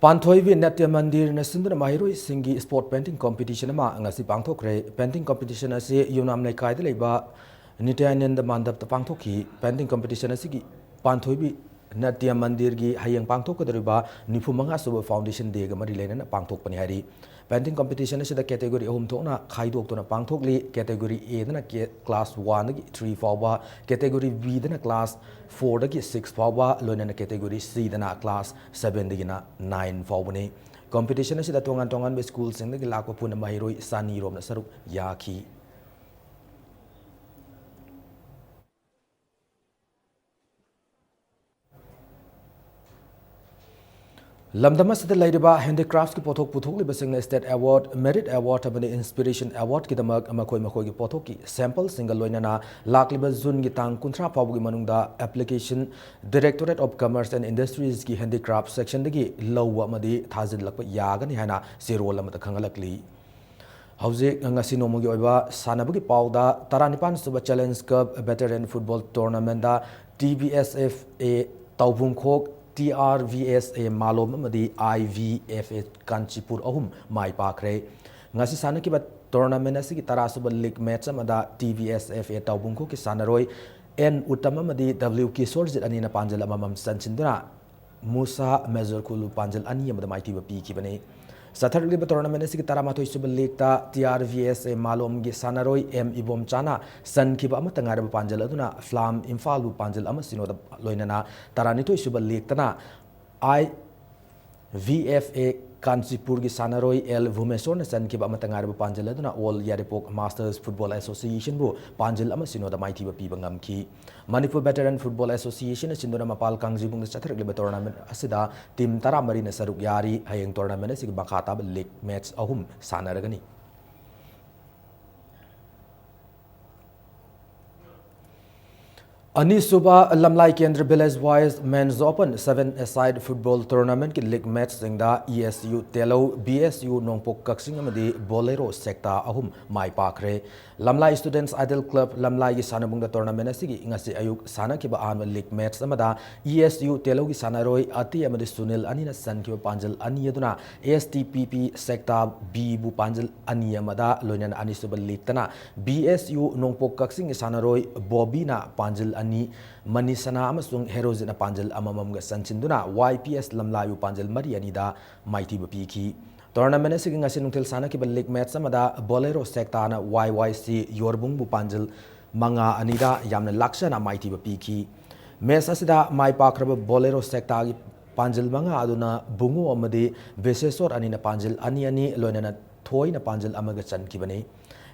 ꯄꯥꯟꯊꯣꯏꯕꯤ ꯅꯥꯇ꯭ꯌ ꯃꯟꯗꯤꯔꯅ ꯁꯤꯟꯗꯨꯅ ꯃꯍꯩꯔꯣꯏꯁꯤꯡꯒꯤ spot painting competition ꯑꯃ ꯉꯁꯤ ꯄꯥꯡꯊꯣꯛꯈ꯭ꯔꯦ꯫ Painting competition ꯑꯁꯤ ꯌꯨꯅꯥꯝ ꯂꯩꯀꯥꯏꯗ ꯂꯩꯕ ꯅꯤꯇ꯭ꯌꯥꯅꯟꯗ ꯃꯟꯗꯞꯇ ꯄꯥꯡꯊꯣꯛꯈꯤ꯫ Painting competition ꯑꯁꯤꯒꯤ ꯄꯥꯟꯊꯣꯏꯕꯤ ꯅꯥꯇ꯭ꯌ ꯃꯟꯗꯤꯔꯒꯤ ꯍꯌꯦꯡ ꯄꯥꯡꯊꯣꯛꯀꯗꯧꯔꯤꯕ ꯅꯤꯐꯨ ꯃꯉꯥ ꯁꯨꯕ Foundation Dayꯒ ꯃꯔꯤ ꯂꯩꯅꯅ ꯄꯥꯡꯊꯣꯛꯄꯅꯤ ꯍꯥꯏꯔꯤ꯫ Painting competition ꯑꯁꯤꯗ category ꯑꯍꯨꯝ ꯊꯣꯛꯅ ꯈꯥꯏꯗꯣꯛꯇꯨꯅ ꯄꯥꯡꯊꯣꯛꯂꯤ꯫ Category Aꯗꯅ ꯀꯦ-, class oneꯗꯒꯤ three ꯐꯥꯎꯕ, category Bꯗꯅ class fourꯗꯒꯤ six ꯐꯥꯎꯕ, ꯂꯣꯏꯅꯅ category Cꯗꯅ class sevenꯗꯒꯤꯅ nine ꯐꯥꯎꯕꯅꯤ꯫ Competition ꯑꯁꯤꯗ ꯇꯣꯉꯥꯟ ꯇꯣꯉꯥꯟꯕ schoolꯁꯤꯡꯗꯒꯤ ꯂꯥꯛꯄ ꯄꯨꯟꯅ ꯃꯍꯩꯔꯣꯏ ꯆꯅꯤ ꯔꯣꯝꯅ ꯁꯔꯨꯛ ꯌꯥꯈꯤ꯫ ꯂꯝꯗꯝ ꯑꯁꯤꯗ ꯂꯩꯔꯤꯕ handicraftsꯀꯤ ꯄꯣꯠꯊꯣꯛ ꯄꯨꯊꯣꯛꯂꯤꯕꯁꯤꯡꯅ State Award, Merit Award ꯑꯃꯗꯤ Inspiration Awardꯀꯤꯗamꯛ ꯃꯈꯣꯏ ꯃꯈꯣꯏꯒꯤ ꯄꯣꯠꯊꯣꯛꯀꯤ sampleꯁꯤꯡꯒ ꯂꯣꯏꯅꯅ ꯂꯥꯛꯂꯤꯕ Juneꯒꯤ ꯇꯥꯡ ꯀꯨꯟꯊ꯭ꯔꯥ ꯐꯥꯎꯕꯒꯤ ꯃꯅꯨꯡꯗ application Directorate of Commerce and Industriesꯀꯤ handicraft sectionꯗꯒꯤ ꯂꯧꯕ ꯑꯃꯗꯤ ꯊꯥꯖꯤꯜꯂꯛꯄ ꯌꯥꯒꯅꯤ ꯍꯥꯏꯅ ꯆꯦꯔꯣꯜ ꯑꯃꯗ ꯈꯪꯍꯜꯂꯛꯂꯤ꯫ ꯍꯧꯖꯤꯛ ꯉꯁꯤ ꯅꯣꯡꯃꯒꯤ ꯑꯣꯏꯕ ꯁꯥꯟꯅꯕꯒꯤ ꯄꯥꯎꯗ, ꯇꯔꯥꯅꯤꯄꯥꯟ ꯁꯨꯕ Challenge Cup Veteran Football Tournamentꯗ T B S F A ꯇꯧꯕꯨꯡꯈꯣꯛ, T R V S A ꯃꯥꯂꯣꯝ ꯑꯃꯗꯤ I V F A Kanchipur ꯑꯍꯨꯝ ꯃꯥꯏ ꯄꯥꯛꯈ꯭ꯔꯦ꯫ ꯉꯁꯤ ꯁꯥꯟꯅꯈꯤꯕ tournament ꯑꯁꯤꯒꯤ ꯇꯔꯥ ꯁꯨꯕ league match ꯑꯃꯗ T B S F A ꯇꯧꯕꯨꯡꯈꯣꯛꯀꯤ ꯁꯥꯟꯅꯔꯣꯏ N ꯎꯠꯇꯝ ꯑꯃꯗꯤ W ꯀꯤꯁꯣꯔꯖꯤꯠ ꯑꯅꯤꯅ ꯄꯥꯟꯖꯜ ꯑꯃꯃꯝ ꯆꯟꯁꯤꯟꯗꯨꯅ ꯃꯨꯁꯥ ꯃꯦꯖꯣꯔ ꯈꯨꯜꯕꯨ ꯄꯥꯟꯖꯜ ꯑꯅꯤ ꯑꯃꯗ ꯃꯥꯏꯊꯤꯕ ꯄꯤꯈꯤꯕꯅꯤ꯫ ꯆꯠꯊꯔꯛꯂꯤꯕ tournament ꯑꯁꯤꯒꯤ ꯇꯔꯥꯃꯥꯊꯣꯏ ꯁꯨꯕ leagueꯇ T R V S A ꯃꯥꯂꯣꯝꯒꯤ ꯁꯥꯟꯅꯔꯣꯏ M ꯏꯕꯣꯝꯆꯥꯅ ꯆꯟꯈꯤꯕ ꯑꯃꯠꯇ ꯉꯥꯏꯔꯕ ꯄꯥꯟꯖꯜ ꯑꯗꯨꯅ ꯐ꯭ꯂꯥꯝ ꯏꯝꯐꯥꯜꯕꯨ ꯄꯥꯟꯖꯜ ꯑꯃ ꯁꯤꯅꯣꯗ ꯂꯣꯏꯅꯅ ꯇꯔꯥꯅꯤꯊꯣꯏ ꯁꯨꯕ leagueꯇꯅ I V F A ꯀꯥꯟꯆꯤꯄꯨꯔꯒꯤ ꯁꯥꯟꯅꯔꯣꯏ L ꯚꯨꯃꯦꯁꯣꯔꯅ ꯆꯟꯈꯤꯕ ꯑꯃꯠꯇ ꯉꯥꯏꯔꯕ ꯄꯥꯟꯖꯜ ꯑꯗꯨꯅ All Yairipok Masters Football Associationꯕꯨ ꯄꯥꯟꯖꯜ ꯑꯃ ꯁꯤꯅꯣꯗ ꯃꯥꯏꯊꯤꯕ ꯄꯤꯕ ꯉꯝꯈꯤ꯫ Manipur Veteran Football Associationꯅ ꯁꯤꯟꯗꯨꯅ ꯃꯄꯥꯜ ꯀꯥꯡꯖꯩꯕꯨꯡꯗ ꯆꯠꯊꯔꯛꯂꯤꯕ tournament ꯑꯁꯤꯗ team ꯇꯔꯥꯃꯔꯤꯅ ꯁꯔꯨꯛ ꯌꯥꯔꯤ꯫ ꯍꯌꯦꯡ tournament ꯑꯁꯤꯒꯤ ꯃꯈꯥ ꯇꯥꯕ league match ꯑꯍꯨꯝ ꯁꯥꯟꯅꯔꯒꯅꯤ꯫ ꯑꯅꯤꯁꯨꯕ ꯂꯝꯂꯥꯏ ꯀꯦꯟꯗ꯭ꯔ village wise men's open seven-a-side football tournamentꯀꯤ league matchꯁꯤꯡꯗ E S U ꯇꯦꯂꯧ, B S U ꯅꯣꯡꯄꯣꯛ ꯀꯛꯆꯤꯡ ꯑꯃꯗꯤ ꯕꯣꯂꯦꯔꯣ ꯁꯦꯛꯇꯥ ꯑꯍꯨꯝ ꯃꯥꯏ ꯄꯥꯛꯈ꯭ꯔꯦ꯫ ꯂꯝꯂꯥꯏ Students Idol Club ꯂꯝꯂꯥꯏꯒꯤ ꯁꯥꯟꯅꯕꯨꯡꯗ tournament ꯑꯁꯤꯒꯤ ꯉꯁꯤ ꯑꯌꯨꯛ ꯁꯥꯟꯅꯈꯤꯕ ꯑꯍꯥꯟꯕ league match ꯑꯃꯗ E S U ꯇꯦꯂꯧꯒꯤ ꯁꯥꯟꯅꯔꯣꯏ ꯑꯇꯤ ꯑꯃꯗꯤ ꯁꯨꯅꯤꯜ ꯑꯅꯤꯅ ꯆꯟꯈꯤꯕ ꯄꯥꯟꯖꯜ ꯑꯅꯤ ꯑꯗꯨꯅ S T P P ꯁꯦꯛꯇꯥ Bꯕꯨ ꯄꯥꯟꯖꯜ ꯑꯅꯤ ꯑꯃꯗ, ꯂꯣꯏꯅꯅ ꯑꯅꯤꯁꯨꯕ leagueꯇꯅ B S U ꯅꯣꯡꯄꯣꯛ ꯀꯛꯆꯤꯡꯒꯤ ꯁꯥꯟꯅꯔꯣꯏ ꯕꯣꯕꯤꯅ ꯄꯥꯟꯖꯜ ꯑꯅꯤ, ꯃꯅꯤꯁꯅꯥ ꯑꯃꯁꯨꯡ ꯍꯦꯔꯣꯖꯤꯠꯅ ꯄꯥꯟꯖꯜ ꯑꯃꯃꯝꯒ ꯆꯟꯁꯤꯟꯗꯨꯅ Y P S ꯂꯝꯂꯥꯏꯕꯨ ꯄꯥꯟꯖꯜ ꯃꯔꯤ ꯑꯅꯤꯗ ꯃꯥꯏꯊꯤꯕ ꯄꯤꯈꯤ꯫ Tournament ꯑꯁꯤꯒꯤ ꯉꯁꯤ ꯅꯨꯡꯊꯤꯜ ꯁꯥꯟꯅꯈꯤꯕ league match ꯑꯃꯗ ꯕꯣꯂꯦꯔꯣ ꯁꯦꯛꯇꯥꯅ Y Y C ꯌꯣꯔꯕꯨꯡꯕꯨ ꯄꯥꯟꯖꯜ ꯃꯉꯥ ꯑꯅꯤꯗ ꯌꯥꯝꯅ ꯂꯥꯛꯆꯅ ꯃꯥꯏꯊꯤꯕ ꯄꯤꯈꯤ꯫ Match ꯑꯁꯤꯗ ꯃꯥꯏ ꯄꯥꯛꯈ꯭ꯔꯕ ꯕꯣꯂꯦꯔꯣ ꯁꯦꯛꯇꯥꯒꯤ ꯄꯥꯟꯖꯜ ꯃꯉꯥ ꯑꯗꯨꯅ ꯕꯨꯡꯉꯣ ꯑꯃꯗꯤ ꯕꯤꯁꯦꯁꯣꯔ ꯑꯅꯤꯅ ꯄꯥꯟꯖꯜ ꯑꯅꯤ ꯑꯅꯤ, ꯂꯣꯏꯅꯅ ꯊꯣꯏꯅ ꯄꯥꯟꯖꯜ ꯑꯃꯒ ꯆꯟꯈꯤꯕꯅꯤ꯫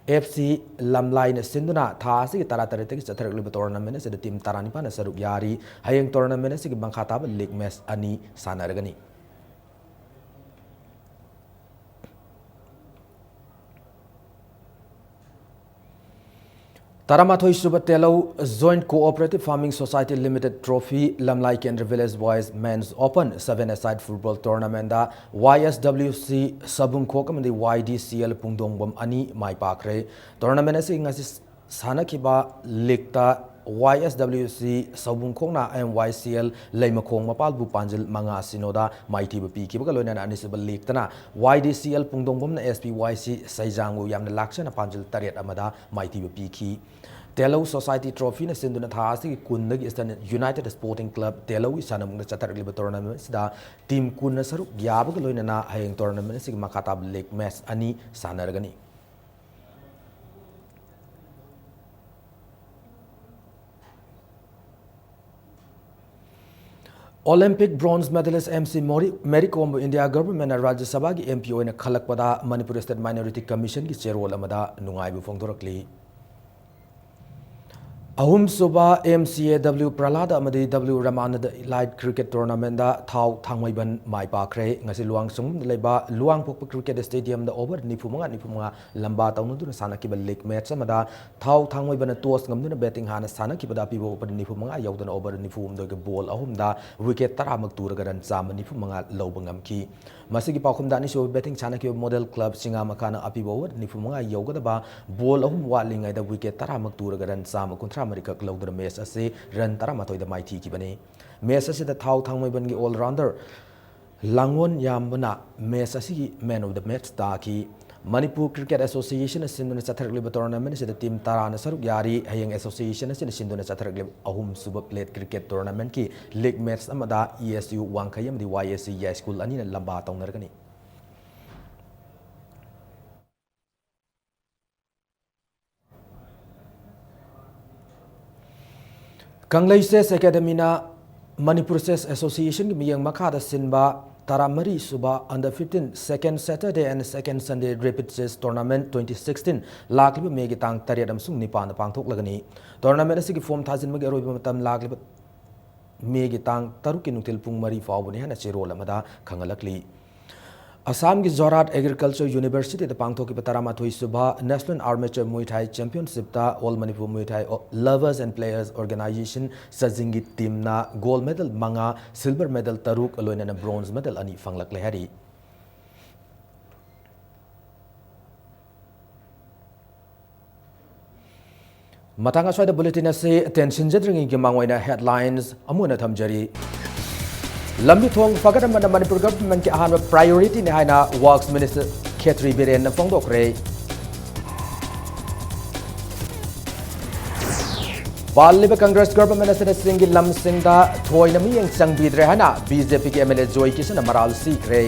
F C ꯂꯝꯂꯥꯏꯅ ꯁꯤꯟꯗꯨꯅ ꯊꯥ ꯑꯁꯤꯒꯤ ꯇꯔꯥꯇꯔꯦꯠꯇꯒꯤ ꯆꯠꯊꯔꯛꯂꯤꯕ tournament ꯑꯁꯤꯗ team ꯇꯔꯥꯅꯤꯄꯥꯟꯅ ꯁꯔꯨꯛ ꯌꯥꯔꯤ꯫ ꯍꯌꯦꯡ tournament ꯑꯁꯤꯒꯤ ꯃꯈꯥ ꯇꯥꯕ league match ꯑꯅꯤ ꯁꯥꯟꯅꯔꯒꯅꯤ꯫ ꯇꯔꯥꯃꯥꯊꯣꯏ ꯁꯨꯕ ꯇꯦꯂꯧ Joint Cooperative Farming Society Limited Trophy ꯂꯝꯂꯥꯏ ꯀꯦꯟꯗ꯭ꯔ Village Boys Men's Open Seven Aside Football Tournamentꯗ Y S W C ꯁꯕꯨꯡꯈꯣꯛ ꯑꯃꯗꯤ Y D C L ꯄꯨꯡꯗꯣꯡꯕꯝ ꯑꯅꯤ ꯃꯥꯏ ꯄꯥꯛꯈ꯭ꯔꯦ꯫ Tournament ꯑꯁꯤ ꯉꯁꯤ ꯁꯥꯟꯅꯈꯤꯕ leagueꯇ Y S W C ꯁꯕꯨꯡꯈꯣꯛꯅ M Y C L ꯂꯩꯃꯈꯣꯡ ꯃꯄꯥꯜꯕꯨ ꯄꯥꯟꯖꯤꯜ ꯃꯉꯥ ꯁꯤꯅꯣꯗ ꯃꯥꯏꯊꯤꯕ ꯄꯤꯈꯤꯕꯒ ꯂꯣꯏꯅꯅ ꯑꯅꯤꯁꯨꯕ leagueꯇꯅ Y D C L ꯄꯨꯡꯗꯣꯡꯕꯝꯅ S P Y C ꯁꯩꯖꯥꯡꯕꯨ ꯌꯥꯝꯅ ꯂꯥꯛꯆꯅ ꯄꯥꯟꯖꯤꯜ ꯇꯔꯦꯠ ꯑꯃꯗ ꯃꯥꯏꯊꯤꯕ ꯄꯤꯈꯤ꯫ ꯇꯦꯂꯧ Society Trophyꯅ ꯁꯤꯟꯗꯨꯅ ꯊꯥ ꯑꯁꯤꯒꯤ ꯀꯨꯟꯗꯒꯤ Eastern United Sporting Club ꯇꯦꯂꯧꯒꯤ ꯁꯥꯟꯅꯕꯨꯡꯗ ꯆꯠꯊꯔꯛꯂꯤꯕ tournament ꯑꯁꯤꯗ team ꯀꯨꯟꯅ ꯁꯔꯨꯛ ꯌꯥꯕꯒ ꯂꯣꯏꯅꯅ ꯍꯌꯦꯡ tournament ꯑꯁꯤꯒꯤ ꯃꯈꯥ ꯇꯥꯕ league match ꯑꯅꯤ ꯁꯥꯟꯅꯔꯒꯅꯤ꯫ Olympic bronze medalist M C ꯃꯣꯔꯤ-, ꯃꯦꯔꯤ ꯀꯣꯝꯕꯨ ꯏꯟꯗꯤꯌꯥ governmentꯅ ꯔꯥꯖ꯭ꯌ ꯁꯚꯥꯒꯤ M P ꯑꯣꯏꯅ ꯈꯜꯂꯛꯄꯗ ꯃꯅꯤꯄꯨꯔ State Minority Commissionꯒꯤ ꯆꯦꯔꯣꯜ ꯑꯃꯗ ꯅꯨꯡꯉꯥꯏꯕ ꯐꯣꯡꯗꯣꯔꯛꯂꯤ꯫ ꯑꯍꯨꯝꯁꯨꯕ M C A W ꯄ꯭ꯔꯍꯂꯥꯗ ꯑꯃꯗꯤ W ꯔꯃꯥꯅꯟꯗ Elite Cricket Tournamentꯗ ꯊꯥꯎ ꯊꯥꯡꯃꯩꯕꯟ ꯃꯥꯏ ꯄꯥꯛꯈ꯭ꯔꯦ꯫ ꯉꯁꯤ ꯂꯨꯋꯥꯡꯁꯪꯕꯝꯗ ꯂꯩꯕ ꯂꯨꯋꯥꯡꯄꯣꯛꯄ Cricket Stadiumꯗ over ꯅꯤꯐꯨ ꯃꯉꯥ, ꯅꯤꯐꯨ ꯃꯉꯥ ꯂꯝꯕꯥ ꯇꯧꯅꯗꯨꯅ ꯁꯥꯟꯅꯈꯤꯕ league match ꯑꯃꯗ ꯊꯥꯎ ꯊꯥꯡꯃꯩꯕꯟꯅ toss ꯉꯝꯗꯨꯅ batting ꯍꯥꯟꯅ ꯁꯥꯟꯅꯈꯤꯕꯗ ꯑꯄꯤꯕ over ꯅꯤꯐꯨ ꯃꯉꯥ ꯌꯧꯗꯅ over ꯅꯤꯐꯨ ꯍꯨꯝꯗꯣꯏꯒ ball ꯑꯍꯨꯝꯗ wicket ꯇꯔꯥꯃꯛ ꯇꯨꯔꯒ run ꯆꯥꯝꯃ ꯅꯤꯐꯨ ꯃꯉꯥ ꯂꯧꯕ ꯉꯝꯈꯤ꯫ ꯃꯁꯤꯒꯤ ꯄꯥꯎꯈꯨꯝꯗ ꯑꯅꯤꯁꯨꯕ batting ꯁꯥꯟꯅꯈꯤꯕ Model Club ꯁꯤꯡꯉꯥꯃꯈꯥꯅ ꯑꯄꯤꯕ over ꯅꯤꯐꯨ ꯃꯉꯥ ꯌꯧꯒꯗꯕ ball ꯑꯍꯨꯝ ꯋꯥꯠꯂꯤꯉꯩꯗ wicket ꯇꯔꯥꯃꯛ ꯇꯨꯔꯒ run ꯆꯥꯝꯃ ꯀꯨꯟꯊ꯭ꯔꯥ ꯃꯔꯤꯈꯛ ꯂꯧꯗꯨꯅ match ꯑꯁꯤ run ꯇꯔꯥꯃꯥꯊꯣꯏꯗ ꯃꯥꯏꯊꯤꯈꯤꯕꯅꯤ꯫ Match ꯑꯁꯤꯗ ꯊꯥꯎ ꯊꯥꯡꯃꯩꯕꯟꯒꯤ all-rounder ꯂꯥꯡꯉꯣꯟ ꯌꯥꯝꯕꯅ match ꯑꯁꯤꯒꯤ man of the match ꯇꯥꯈꯤ꯫ ꯃꯅꯤꯄꯨꯔ Cricket Associationꯅ ꯁꯤꯟꯗꯨꯅ ꯆꯠꯊꯔꯛꯂꯤꯕ tournament ꯑꯁꯤꯗ team ꯇꯔꯥꯅ ꯁꯔꯨꯛ ꯌꯥꯔꯤ꯫ ꯍꯌꯦꯡ association ꯑꯁꯤꯅ ꯁꯤꯟꯗꯨꯅ ꯆꯠꯊꯔꯛꯂꯤꯕ ꯑꯍꯨꯝꯁꯨꯕ plate cricket tournamentꯀꯤ league match ꯑꯃꯗ E S U ꯋꯥꯡꯈꯩ ꯑꯃꯗꯤ Y S C ꯌꯥꯏꯁ꯭ꯀꯨꯜ ꯑꯅꯤꯅ ꯂꯝꯕꯥ ꯇꯧꯅꯔꯒꯅꯤ꯫ ꯀꯪꯂꯩ Chess Academyꯅ ꯃꯅꯤꯄꯨꯔ Chess Associationꯒꯤ ꯃꯤꯠꯌꯦꯡ ꯃꯈꯥꯗ ꯁꯤꯟꯕ ꯇꯔꯥꯃꯔꯤ ꯁꯨꯕ under fifteen second Saturday and second Sunday Rapid Chess Tournament twenty sixteen ꯂꯥꯛꯂꯤꯕ Mayꯒꯤ ꯇꯥꯡ ꯇꯔꯦꯠ ꯑꯃꯁꯨꯡ ꯅꯤꯄꯥꯟꯗ ꯄꯥꯡꯊꯣꯛꯂꯒꯅꯤ꯫ Tournament ꯑꯁꯤꯒꯤ form ꯊꯥꯖꯤꯟꯕꯒꯤ ꯑꯔꯣꯏꯕ ꯃꯇꯝ ꯂꯥꯛꯂꯤꯕ Mayꯒꯤ ꯇꯥꯡ ꯇꯔꯨꯛꯀꯤ ꯅꯨꯡꯊꯤꯜ ꯄꯨꯡ ꯃꯔꯤ ꯐꯥꯎꯕꯅꯤ ꯍꯥꯏꯅ ꯆꯦꯔꯣꯜ ꯑꯃꯗ ꯈꯪꯍꯜꯂꯛꯂꯤ꯫ ꯑꯁꯥꯝꯒꯤ ꯖꯣꯔꯍꯥꯠ ꯑꯦꯒ꯭ꯔꯤꯀꯜꯆꯔ ꯌꯨꯅꯤꯚꯔꯁꯤꯇꯤꯗ ꯄꯥꯡꯊꯣꯛꯈꯤꯕ ꯇꯔꯥꯃꯥꯊꯣꯏ ꯁꯨꯕ National Armature Muay Thai Championshipꯇ All Manipur Muay Thai Lovers and Players Organization ꯆꯥꯖꯤꯡꯒꯤ ꯇꯤꯝꯅ ꯒꯣꯜꯗ ꯃꯦꯗꯜ ꯃꯉꯥ, ꯁꯤꯜꯚꯔ ꯃꯦꯗꯜ ꯇꯔꯨꯛ, ꯂꯣꯏꯅꯅ ꯕ꯭ꯔꯣꯟꯖ ꯃꯦꯗꯜ ꯑꯅꯤ ꯐꯪꯂꯛꯂꯦ ꯍꯥꯏꯔꯤ꯫ ꯃꯇꯥꯡ ꯑꯁ꯭ꯋꯥꯏꯗ ꯕꯨꯂꯦꯇꯤꯟ ꯑꯁꯤ ꯇꯦꯟꯁꯤꯟꯖꯗ꯭ꯔꯤꯉꯩꯒꯤ ꯃꯥꯡꯑꯣꯏꯅ ꯍꯦꯗꯂꯥꯏꯟꯁ ꯑꯃꯨꯛ ꯍꯟꯅ ꯊꯝꯖꯔꯤ꯫ ꯂꯝꯕꯤ ꯊꯣꯡ ꯐꯒꯠꯍꯟꯕꯅ ꯃꯅꯤꯄꯨꯔ ꯒꯚꯔꯟꯃꯦꯟꯠꯀꯤ ꯑꯍꯥꯟꯕ ꯄ꯭ꯔꯥꯏꯑꯣꯔꯤꯇꯤꯅꯤ ꯍꯥꯏꯅ ꯋꯥꯔꯛꯁ ꯃꯤꯅꯤꯁꯇꯔ ꯈꯦꯇ꯭ꯔꯤ ꯕꯤꯔꯦꯟꯅ ꯐꯣꯡꯗꯣꯛꯈ꯭ꯔꯦ꯫ ꯄꯥꯜꯂꯤꯕ ꯀꯪꯒ꯭ꯔꯦꯁ ꯒꯚꯔꯟꯃꯦꯟꯠ ꯑꯁꯤꯅ ꯆꯤꯡꯒꯤ ꯂꯝꯁꯤꯡꯗ ꯊꯣꯏꯅ ꯃꯤꯠꯌꯦꯡ ꯆꯪꯕꯤꯗ꯭ꯔꯦ ꯍꯥꯏꯅ ꯕꯤ ꯖꯦ ꯄꯤꯒꯤ ꯑꯦꯝ ꯑꯦꯜ ꯑꯦ ꯖꯣꯏ ꯀꯤꯁꯟꯅ ꯃꯔꯥꯜ ꯁꯤꯈ꯭ꯔꯦ꯫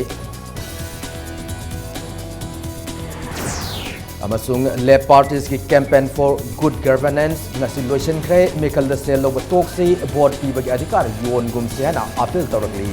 ꯑꯃꯁꯨꯡ left ꯄꯥꯔꯇꯤꯁꯀꯤ Campaign for Good Governance ꯉꯁꯤ ꯂꯣꯏꯁꯤꯟꯈ꯭ꯔꯦ꯫ ꯃꯤꯈꯜꯗ ꯁꯦꯜ ꯂꯧꯕ ꯇꯣꯛꯁꯤ, ꯚꯣꯠ ꯄꯤꯕꯒꯤ ꯑꯙꯤꯀꯥꯔ ꯌꯣꯟꯒꯨꯝꯁꯤ ꯍꯥꯏꯅ ꯑꯥꯄꯤꯜ ꯇꯧꯔꯛꯂꯤ꯫